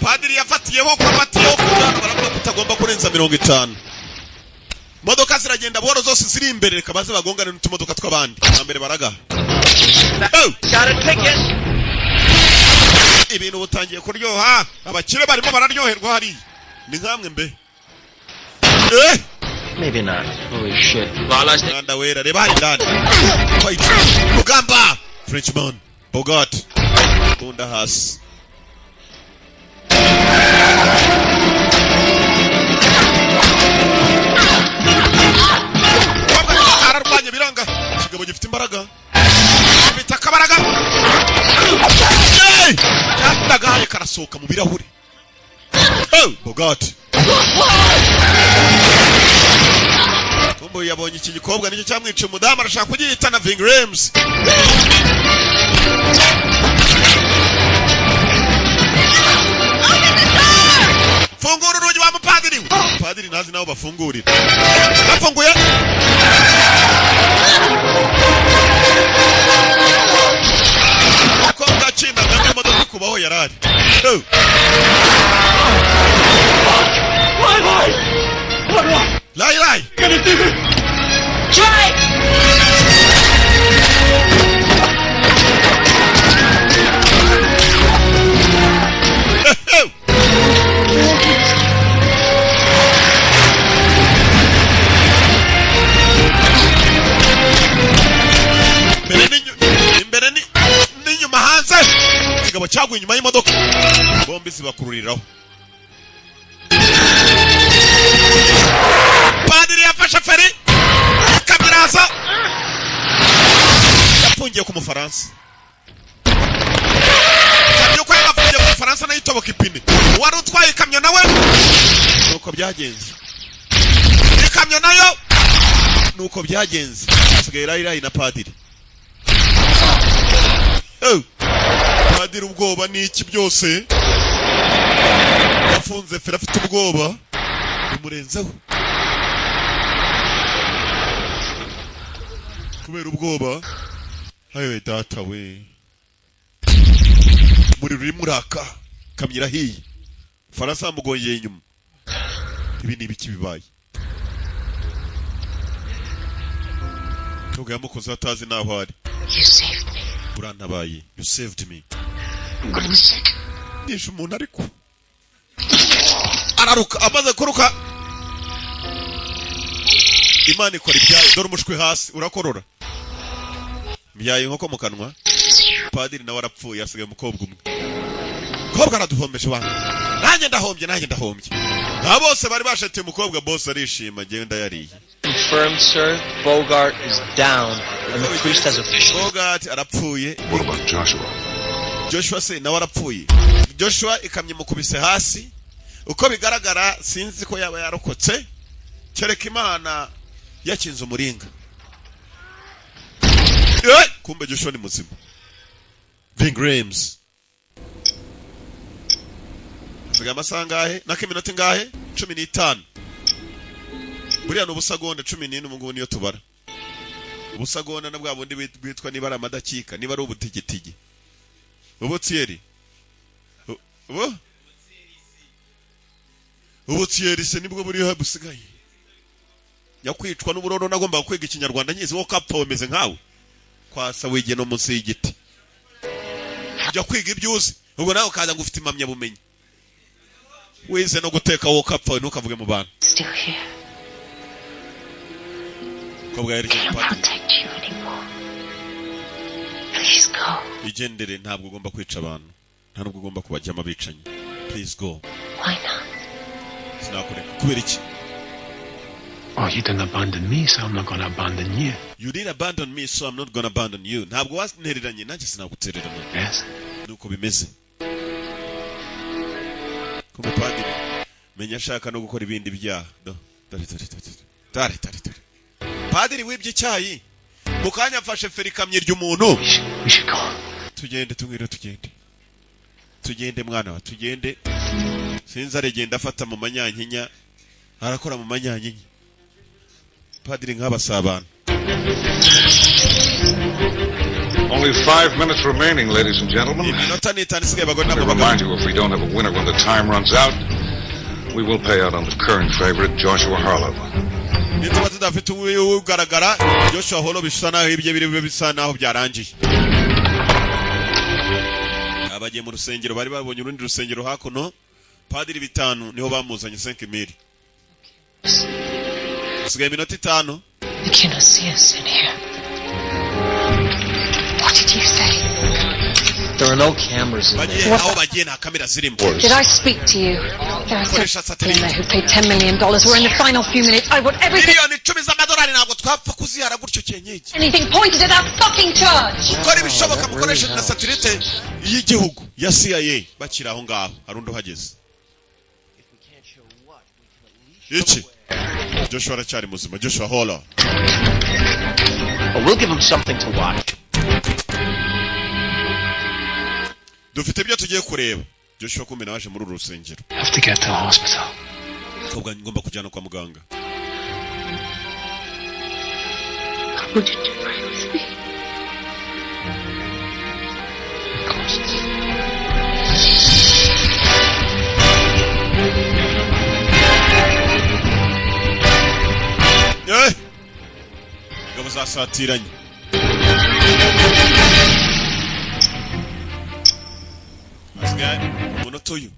Padiri yafatiyeho ko afatiyeho ku bwana, baravuga ko utagomba kurenza 50. Modoka ziragenda buhoro zose ziri imbere, reka baze bagongane n'utumodoka tw'abandi. Mbere baragaha. Oh! Ibintu butangiye kuryoha, abakire barimo bararyoherwa hariya, ni nkamwe mbe, eh. Maybe not. Holy shit. Lala's Mwanda wera, reba hari indani. Fight, rugamba. Frenchman Bogart, bunda hasi. Kobwa ararwanya biranga, ikigabo gifite imbaraga, gifite akabaraga. Hey! Cyandagaye karasohoka mu birahure. Oh, Bogart Kumbo yabonye iki gikobwa nicyo cyamwica umudamu, arashaka kugihitana. Ving Rhames. Fungura urugi wa mupadiri we! Padiri ntazi naho bafungurira, bafunguye. Uko bwacindaga n'imodoka ikubaho yarari. Oh. Lai Lai! What am I Lai Lai! gonna do? Drive! Oh. Imbere n'inyuma, hanze ikigabo cyaguye inyuma y'imodoka, bombi zibakururiraho. Padiri yafashe feri, ikamyo iraza, yafungiye ku Mufaransa. Kamyo ko yagafungiye ku Faransa nayo itoboka ipine. Wari utwaye ikamyo nawe nuko byagenze, ikamyo nayo nuko byagenze. Hasigaye Riley na padiri. Oh. Padiri ubwoba ni iki byose, yafunze feri, afite ubwoba bimurenzeho kubera ubwoba. Ayowe data we, umuriro urimo uraka, kamyo irahiye, Faransa yamugongeye inyuma. Ibi ni ibiki bibaye? Ntabwo yamukoze atazi n'aho ari. You saved me. Urantabaye, you saved me. I'm gonna be sick. Nishe umuntu, ariko araruka. Amaze kuruka, Imana ikora ibyayo. Dore umushwi hasi urakorora, mbyaye inkoko mu kanwa. Padiri nawe arapfuye, asigaye umukobwa umwe. Umukobwa araduhombeje wangu, nanjye ndahombye, nanjye ndahombye. Nta bose bari bashetiye umukobwa, bose arishima, njyewe ndayariye. Confirmed, sir. Bogart is down, and the priest has officially. Bogart arapfuye. What about Joshua? Joshua se nawe arapfuye. Joshua ikamyo imukubise hasi, uko bigaragara sinzi ko yaba yarokotse, kereka Imana yakinze umuringa. Kumbe Joshua ni muzima. Ving Rhames. Hasigaye amasaha angahe nako, iminota ingahe? 15. Buriya ni ubusagonda 14 ubu ngubu niyo tubara. Ubusagonda na bwa bundi bwitwa niba ari amadakika, niba ari ubutigitigi, ubutiyeri, ubu ubutiyeri se nibwo buriho busigaye. Nyakwicwa n'uburoro, nagombaga kwiga Ikinyarwanda nyizi. Wowe kapfa wemeze nkawe kwasa wigiye no munsi y'igiti. Ujya kwiga ibyo uzi, ubwo nawe ukaza ngo ufite impamyabumenyi, wize no guteka. Wowe kapfa we, ntukavuge mu bantu. Still here. Umukobwa yerekeje Can't padiri. protect you anymore. Please go. Igendere, ntabwo ugomba kwica abantu, nta nubwo ugomba kubajyamo abicanyi. Please go. Why not? Sinakureka kubera iki? Oh, you didn't abandon me, so I'm not gonna abandon you. You didn't abandon me, so I'm not gonna abandon you. Ntabwo wantereranye, nanjye sinagutererana. Yes? Nuko bimeze. Kumbe padiri menya ashaka no gukora ibindi byaha. Do dore dore dore dore dore dore, padiri wibye icyayi mu kanya afashe feri ikamyo ry'umuntu. We should go. Tugende, tungwire, tugende, tugende mwana wa, tugende. Sinzi, aragenda afata mu manyanyinya, arakora mu manyanyinya. Padiri nk'abasabana. Only 5 minutes remaining, ladies and gentlemen. Iminota ni 5 isigaye, bagore Let me n'abagabo. remind you, if we don't have a winner when the time runs out, we will pay out on the current favorite, Joshua Harlow. Nituba tudafite ugaragara, Joshua Holo bisa naho ibye biri bube bisa naho byarangiye. Abagiye mu rusengero, bari babonye urundi rusengero hakuno. Padiri 5 niho bamuzanye, 5 mille. Hasigaye iminota 5. They cannot see us in here. What did you say? There are no cameras in Bagiye there. aho bagiye nta kamera zirimo. Did I speak to you? There are Koresha some in satellite. there who paid $10 million. We're in the final few minutes. I want everything, Miliyoni 10 z'amadolari ntabwo twapfa kuzihara gutyo cyenyeje. anything pointed at that fucking church. Mukora ibishoboka, mukoreshe na satellite y'igihugu ya CIA. Bakiri aho ngaho hari undi uhageze. Iki Joshua aracyari muzima, Joshua Holo. But we'll give them something to watch. Dufite ibyo tugiye kureba. Joshua kumbe nawe aje muri uru rusengero. Have to get to the hospital. Mukobwa ngomba kujyana kwa muganga. Would you pray with me? Of course. Eh! Ingabo zasatiranye. Hasigaye umunota uyu,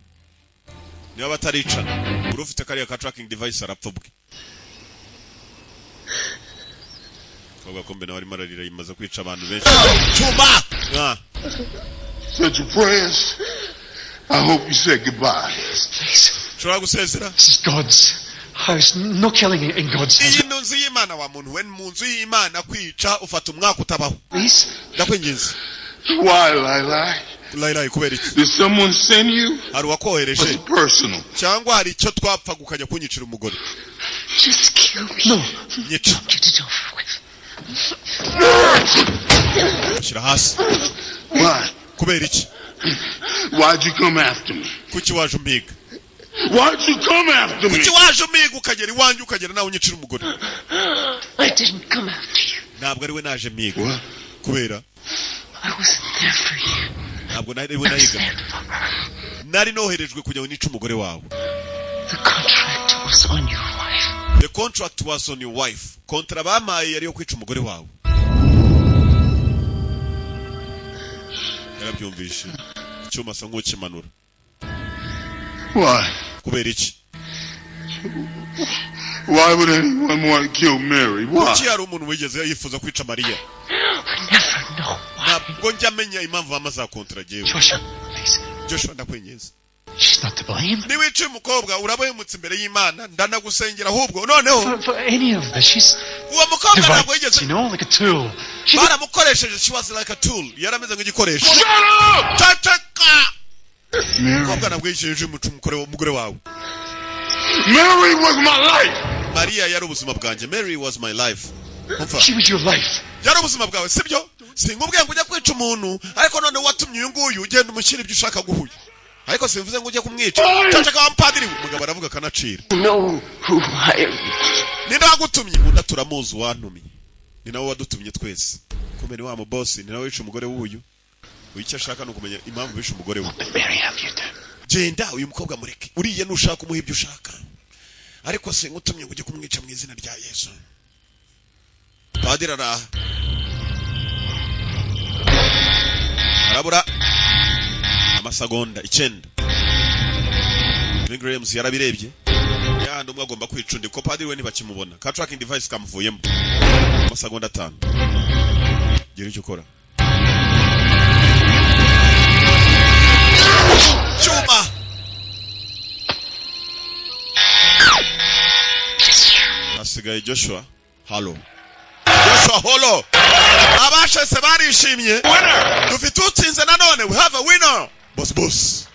niba bataricana, uri ufite kariya ka tracking device arapfa ubwe. Mukobwa kumbe nawe arimo ararira, yimaze kwica abantu benshi. Cyuma. Ah. Said your prayers. I hope you said goodbye. Please. Ushobora gusezera. This is God's house. No killing in God's house. Iyi ni inzu y'Imana wa muntu we, mu nzu y'Imana kwica ufata umwaka utabaho. Please. Ndakwinginze. Why, Lila? Layla, kubera iki? Did someone send you? Hari uwakohereje? It's personal. Cyangwa hari icyo twapfa ukajya kunyicira umugore? Just kill me. No. Nyica. Get it over with. Shyira hasi. Why? Kubera iki? Why'd you come after me? Kuki waje umpiga? Why'd you come after me? Kuki waje umpiga ukagera iwanjye, ukagera nawe unyicira umugore? I didn't come after you. Ntabwo ari we naje mpiga. Kubera I wasn't there for you. ntabwo nari we nahiga, nari noherejwe kugira ngo nice umugore wawe. The contract was on your wife. The contract was on your wife. Kontra bampaye yari yo kwica umugore wawe. Yarabyumvishe, icyuma asa nk'ukimanura. Why? Kubera iki? Why would anyone want to kill Mary? Why? Kuki hari umuntu wigeze yifuza kwica Mariya? Never know. Ntabwo njya menya impamvu bampa za kontra jyewe. Joshua, please. Joshua, ndakwinginze. She's not to blame. Niwica uyu mukobwa uraba wihemutse imbere y'Imana, ndanagusengera ahubwo noneho. For any of this, she's Uwo mukobwa ntabwo yigeze like a tool. She baramukoresheje. She was like a tool, yarameze nk'igikoresho. Shut up! Ceceka! Mary. Umukobwa ntabwo yishyuje umugore wawe. Mary was my life. Mariya yari ubuzima bwanjye. Mary was my life. Umva. She was your life. Yari ubuzima bwawe, sibyo? Sinkubwiye ngo ujye kwica umuntu, ariko noneho watumye uyu nguyu, ugenda umushyira ibyo ushaka guhuya, ariko simvuze ngo ujye kumwica. Ceceka wa mupadiri we. Umugabo aravuga akanacira. Know who hired you. Ninde wagutumye? Undi turamuzi, uwantumye ni nawe wadutumye twese. Kumbe ni wa mubosi, ni nawe wishe umugore w'uyu. Uyu icyo ashaka ni ukumenya impamvu bishe umugore we. Mary have you do. Genda, uyu mukobwa mureke, uriya nushaka umuha ibyo ushaka, ariko singutumye ngo ujye kumwica mu izina rya Yesu. Padiri araha, arabura amasegonda 9. Ving Rhames yarabirebye, yahandi umwe agomba kwica undi, ko padiri we ntibakimubona, ka tracking device kamuvuyemo. Amasegonda 5, gira icyo ukora. Cyuma hasigaye Joshua Halo. Joshua Holo. Abashese barishimye, dufite utsinze nanone. We have a winner, boss, boss.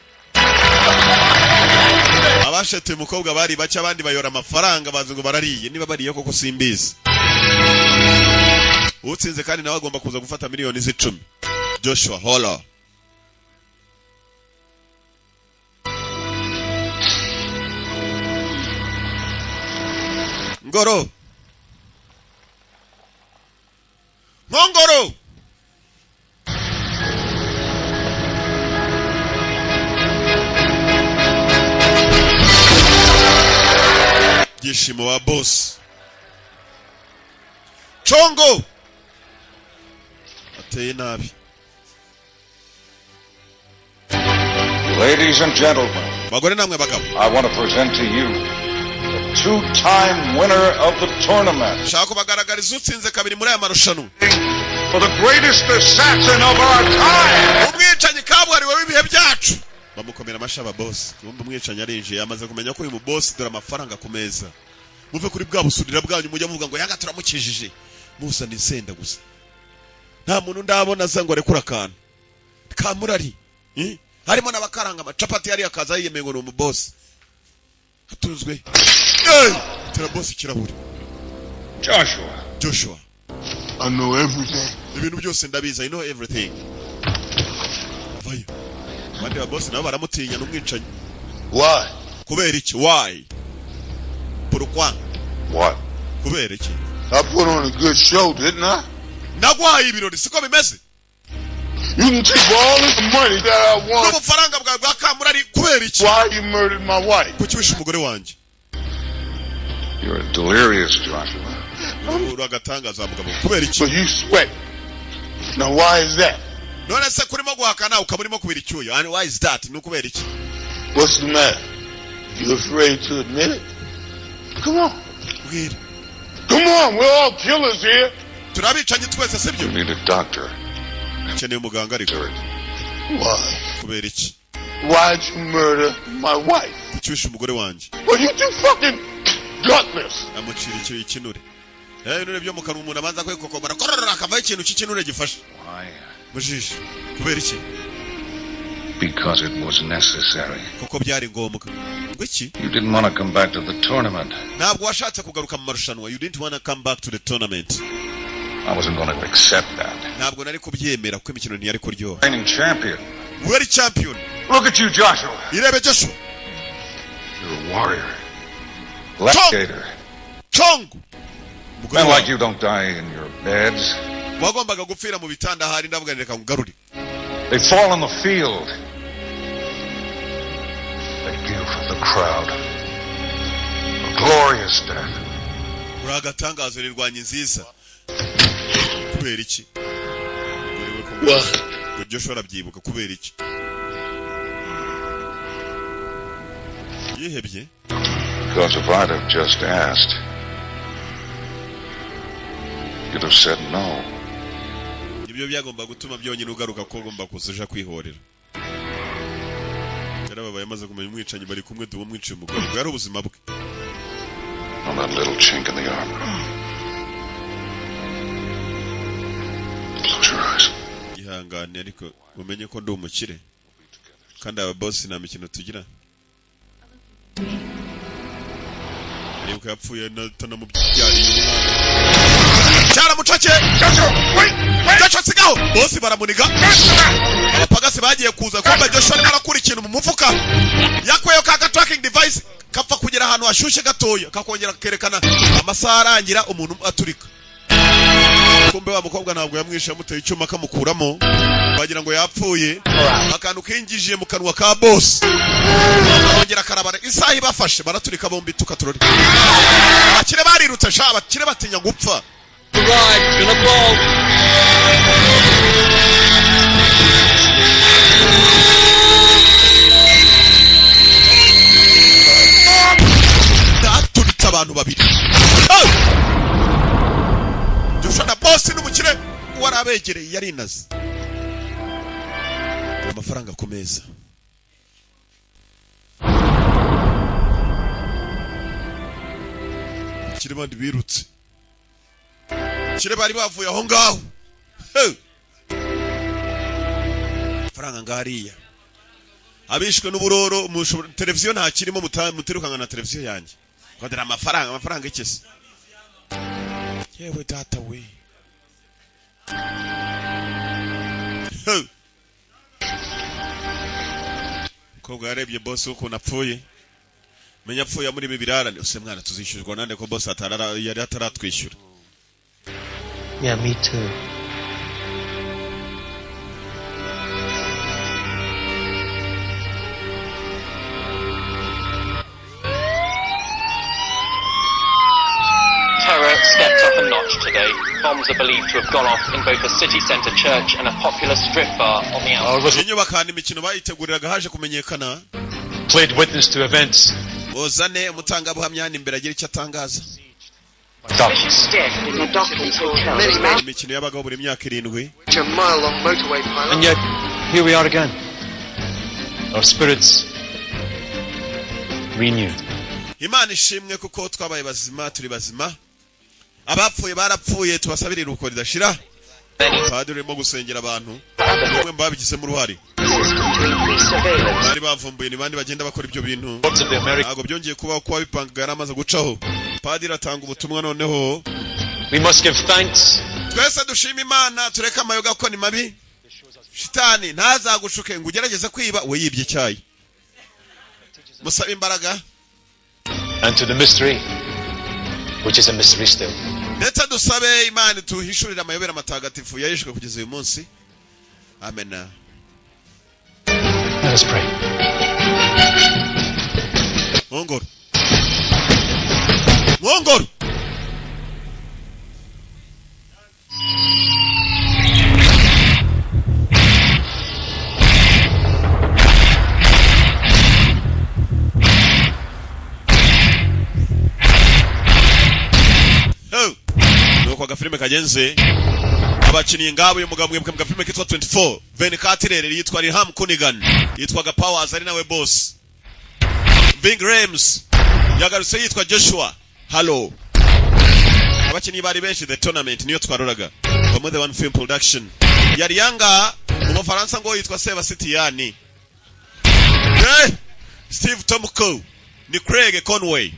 Abashete umukobwa bari bake, abandi bayora amafaranga, bazi ngo barariye. Niba bariye koko simbizi. Utsinze kandi nawe agomba kuza gufata miliyoni z'icumi. Joshua Holo. Ngoro Nkongoro. Byishimo wa boss Congo ateye nabi. Ladies and gentlemen, Bagore namwe bagabo, I want to present to you the two-time winner of the tournament shaka kubagaragariza utsinze kabiri muri aya marushanwa, for the greatest assassin of our time. Umwicanyi kabuhariwe w'ibihe byacu. Bamukomera amashyi aba boss. Kumva umwicanyi arinjiye, yamaze kumenya ko uyu mu boss, dore amafaranga ku meza. Muve kuri bwa busurira bwanyu, mujya muvuga ngo yanga turamukijije, muzana insenda gusa. Nta muntu ndabona aza ngo arekure akantu kamurari, eh? Harimo n'abakaranga amacapati yari akaza yiyemeye ngo ni umuboss atunzwe. Hey! Tera boss ikirahure. Joshua. Joshua. I know everything. Ibintu byose ndabizi. I know everything. Vayo. Abandi ba boss nabo baramutinya, n'umwicanyi. Why? Kubera iki? Why? Pourquoi? What? Kubera iki? I put on a good show, didn't I? Naguhaye ibirori, siko bimeze? You can take all this money that I won. N'ubufaranga bwawe bwa kamurari, kubera iki? Why you murdered my wife? Kuki wishe umugore wanjye? You're delirious, Joshua. Uri agatangaza mugabo, kubera iki? But you sweat. Now why is that? None se kurimo guhakana ukaba urimo kubira icyuya, and why is that? Ni ukubera iki? What's the matter? You afraid to admit it? Come on. Bwira. Come on, we're all killers here. Turi abicanyi twese, sibyo? You need a doctor. Ukeneye umuganga ariko. Why? Kubera iki? Why'd you murder my wife? Kuki wishe umugore wanjye? Well, you too fucking gutless. Amucira ikinure. Ibinure byo mu kanwa, umuntu abanza kwikokomora kororora akavaho ikintu cy'ikinure gifashe Why? mu jisho. Kubera iki? Because it was necessary. Kuko byari ngombwa. Ngo iki? You didn't want to come back to the tournament. Ntabwo washatse kugaruka mu marushanwa. You didn't wanna come back to the tournament. I wasn't going to accept that. Ntabwo nari kubyemera kuko imikino ntiyari kuryoha. Reigning champion. Wari champion. Look at you, Joshua. Irebe, Joshua. You're a warrior. Gladiator. Chong. Men like you don't die in your beds. Wagombaga gupfira mu bitanda ahari, ndavuga nti reka ngugarure. They fall on the field. They give for the crowd. A glorious death. Uri agatangazo, rirwanya nziza. Kubera iki? Umugore we ko ngo Joshua arabyibuka. Kubera iki yihebye? Because if I'd have just asked, you'd have said no. Nibyo byagomba gutuma byonyine ugaruka, ko ugomba kuza uja kwihorera. Yarababaye amaze kumenya umwicanyi bari kumwe, duwo umwiciye umugore ngo yari ubuzima bwe. On that little chink in the armor. Close your eyes. Ihangane, ariko umenye ko ndi umukire kandi aba boss nta mikino tugira. Aribuka yapfuye atanamubyariye umwana. Cyaramucake Joshua, sigaho! Bose baramuniga. Abapagasi bagiye kuza, kumbe Joshua arimo arakura ikintu mu mufuka yakuyeho ka tracking device, kapfa kugera ahantu hashyushye gatoya kakongera kerekana amasaha arangira umuntu aturika. Kumbe wa mukobwa ntabwo yamwishe, yamuteye icyuma kamukuramo, bagira ngo yapfuye. Akantu kinjiye mu kanwa ka boss arongera karabara, isaha ibafashe baraturika bombi. Tukaturore, abakire barirutse sha, abakire batinya gupfa. The ride, it's gonna blow. Ndaturitse abantu babiri. Oh! Joshua na boss n'umukire wari abegereye yari inaze amafaranga ku meza. Abakire bandi birutse, abakire bari bavuye aho ngaho. Hey! Amafaranga ngariya, abishwe n'uburoro televiziyo ntakirimo, mutirukanga na televiziyo yanjye ngo dore amafaranga. Amafaranga iki se? Yewe data we! Hey! Umukobwa yarebye boss ukuntu apfuye, menya apfuye muri ibi birarane. Use mwana, tuzishyurwa nande ko boss yari ataratwishyura? Yeah, me too. Terror stepped up a notch today. Bombs are believed to have gone off in both a city centre church and a popular strip bar on the outskirts. Inyubako ahantu imikino bayiteguriraga haje kumenyekana. Played witness to events. Muzane umutangabuhamya hano imbere agira icyo atangaza. Suspicious death in the Docklands Hotel is now Imikino yabagaho buri myaka 7. a mile-long motorway pilot. And yet, here we are again. Our spirits renewed. Imana ishimwe kuko twabaye bazima, turi bazima. Abapfuye barapfuye, tubasabire iruhuko ridashira. Padiri urimo gusengera abantu, umwe mu babigizemo uruhare bari bavumbuye ni bandi bagenda bakora ibyo bintu. Ntabwo byongeye kubaho kuba bipangaga yari amaze gucaho. Padiri atanga ubutumwa noneho. We must give thanks. Twese dushima Imana, tureke amayoga ko ni mabi. Shitani ntazagushuke ngo ugerageze kwiba, we yibye icyayi. Musabe imbaraga. And to the mystery, which is a mystery still. Ndetse dusabe Imana tuhishurire amayobera matagatifu yahishwe kugeza uyu munsi. Amena. Let us pray. Mwongoro, mwongoro. Oh! Nuko agafilime kagenze, abakinnyi ngabo. Uyu mugabo mwibuke mu gafilime kitwa 24 Venkatirere, yitwa Liam Cunningham, yitwaga Powers, ari nawe boss. Ving Rhames yagarutse yitwa Joshua Harlow. Abakinnyi bari benshi. The Tournament niyo twaroraga More The One Film Production. Yari yanga mu Bufaransa ngo yitwa Sebastien. Eh, Steve Tomko ni Craig Conway.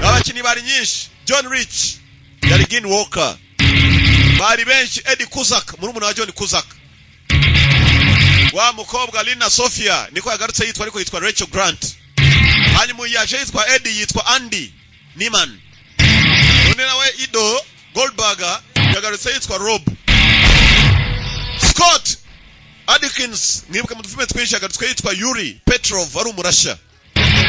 Abakinnyi bari nyinshi: John Rich yari Gene Walker, bari benshi. Eddie Kuzak, murumuna wa John Kuzak. Wa mukobwa Lina Sofia niko yagarutse yitwa, ariko yitwa Rachel Grant. Hanyuma uyu yaje yitwa Eddie, yitwa Andy Niman. Undi nawe Ido Goldberger yagarutse yitwa Rob. Scott Adkins, mwibuke mu dufilme twinshi, yagarutswe yitwa Yuri Petrov, ari umurasha.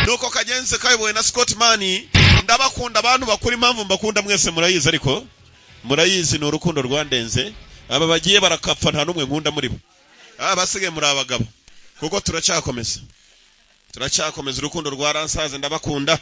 Nuko kagenze kayobowe na Scott Mani. Ndabakunda abantu bakuru, impamvu mbakunda mwese murayizi, ariko murayizi, ni urukundo rwandenze. Aba bagiye barakapfa, nta n'umwe nkunda muri bo. Aba basigaye muri abagabo, kuko turacyakomeza, turacyakomeza. Urukundo rwaransaze, ndabakunda.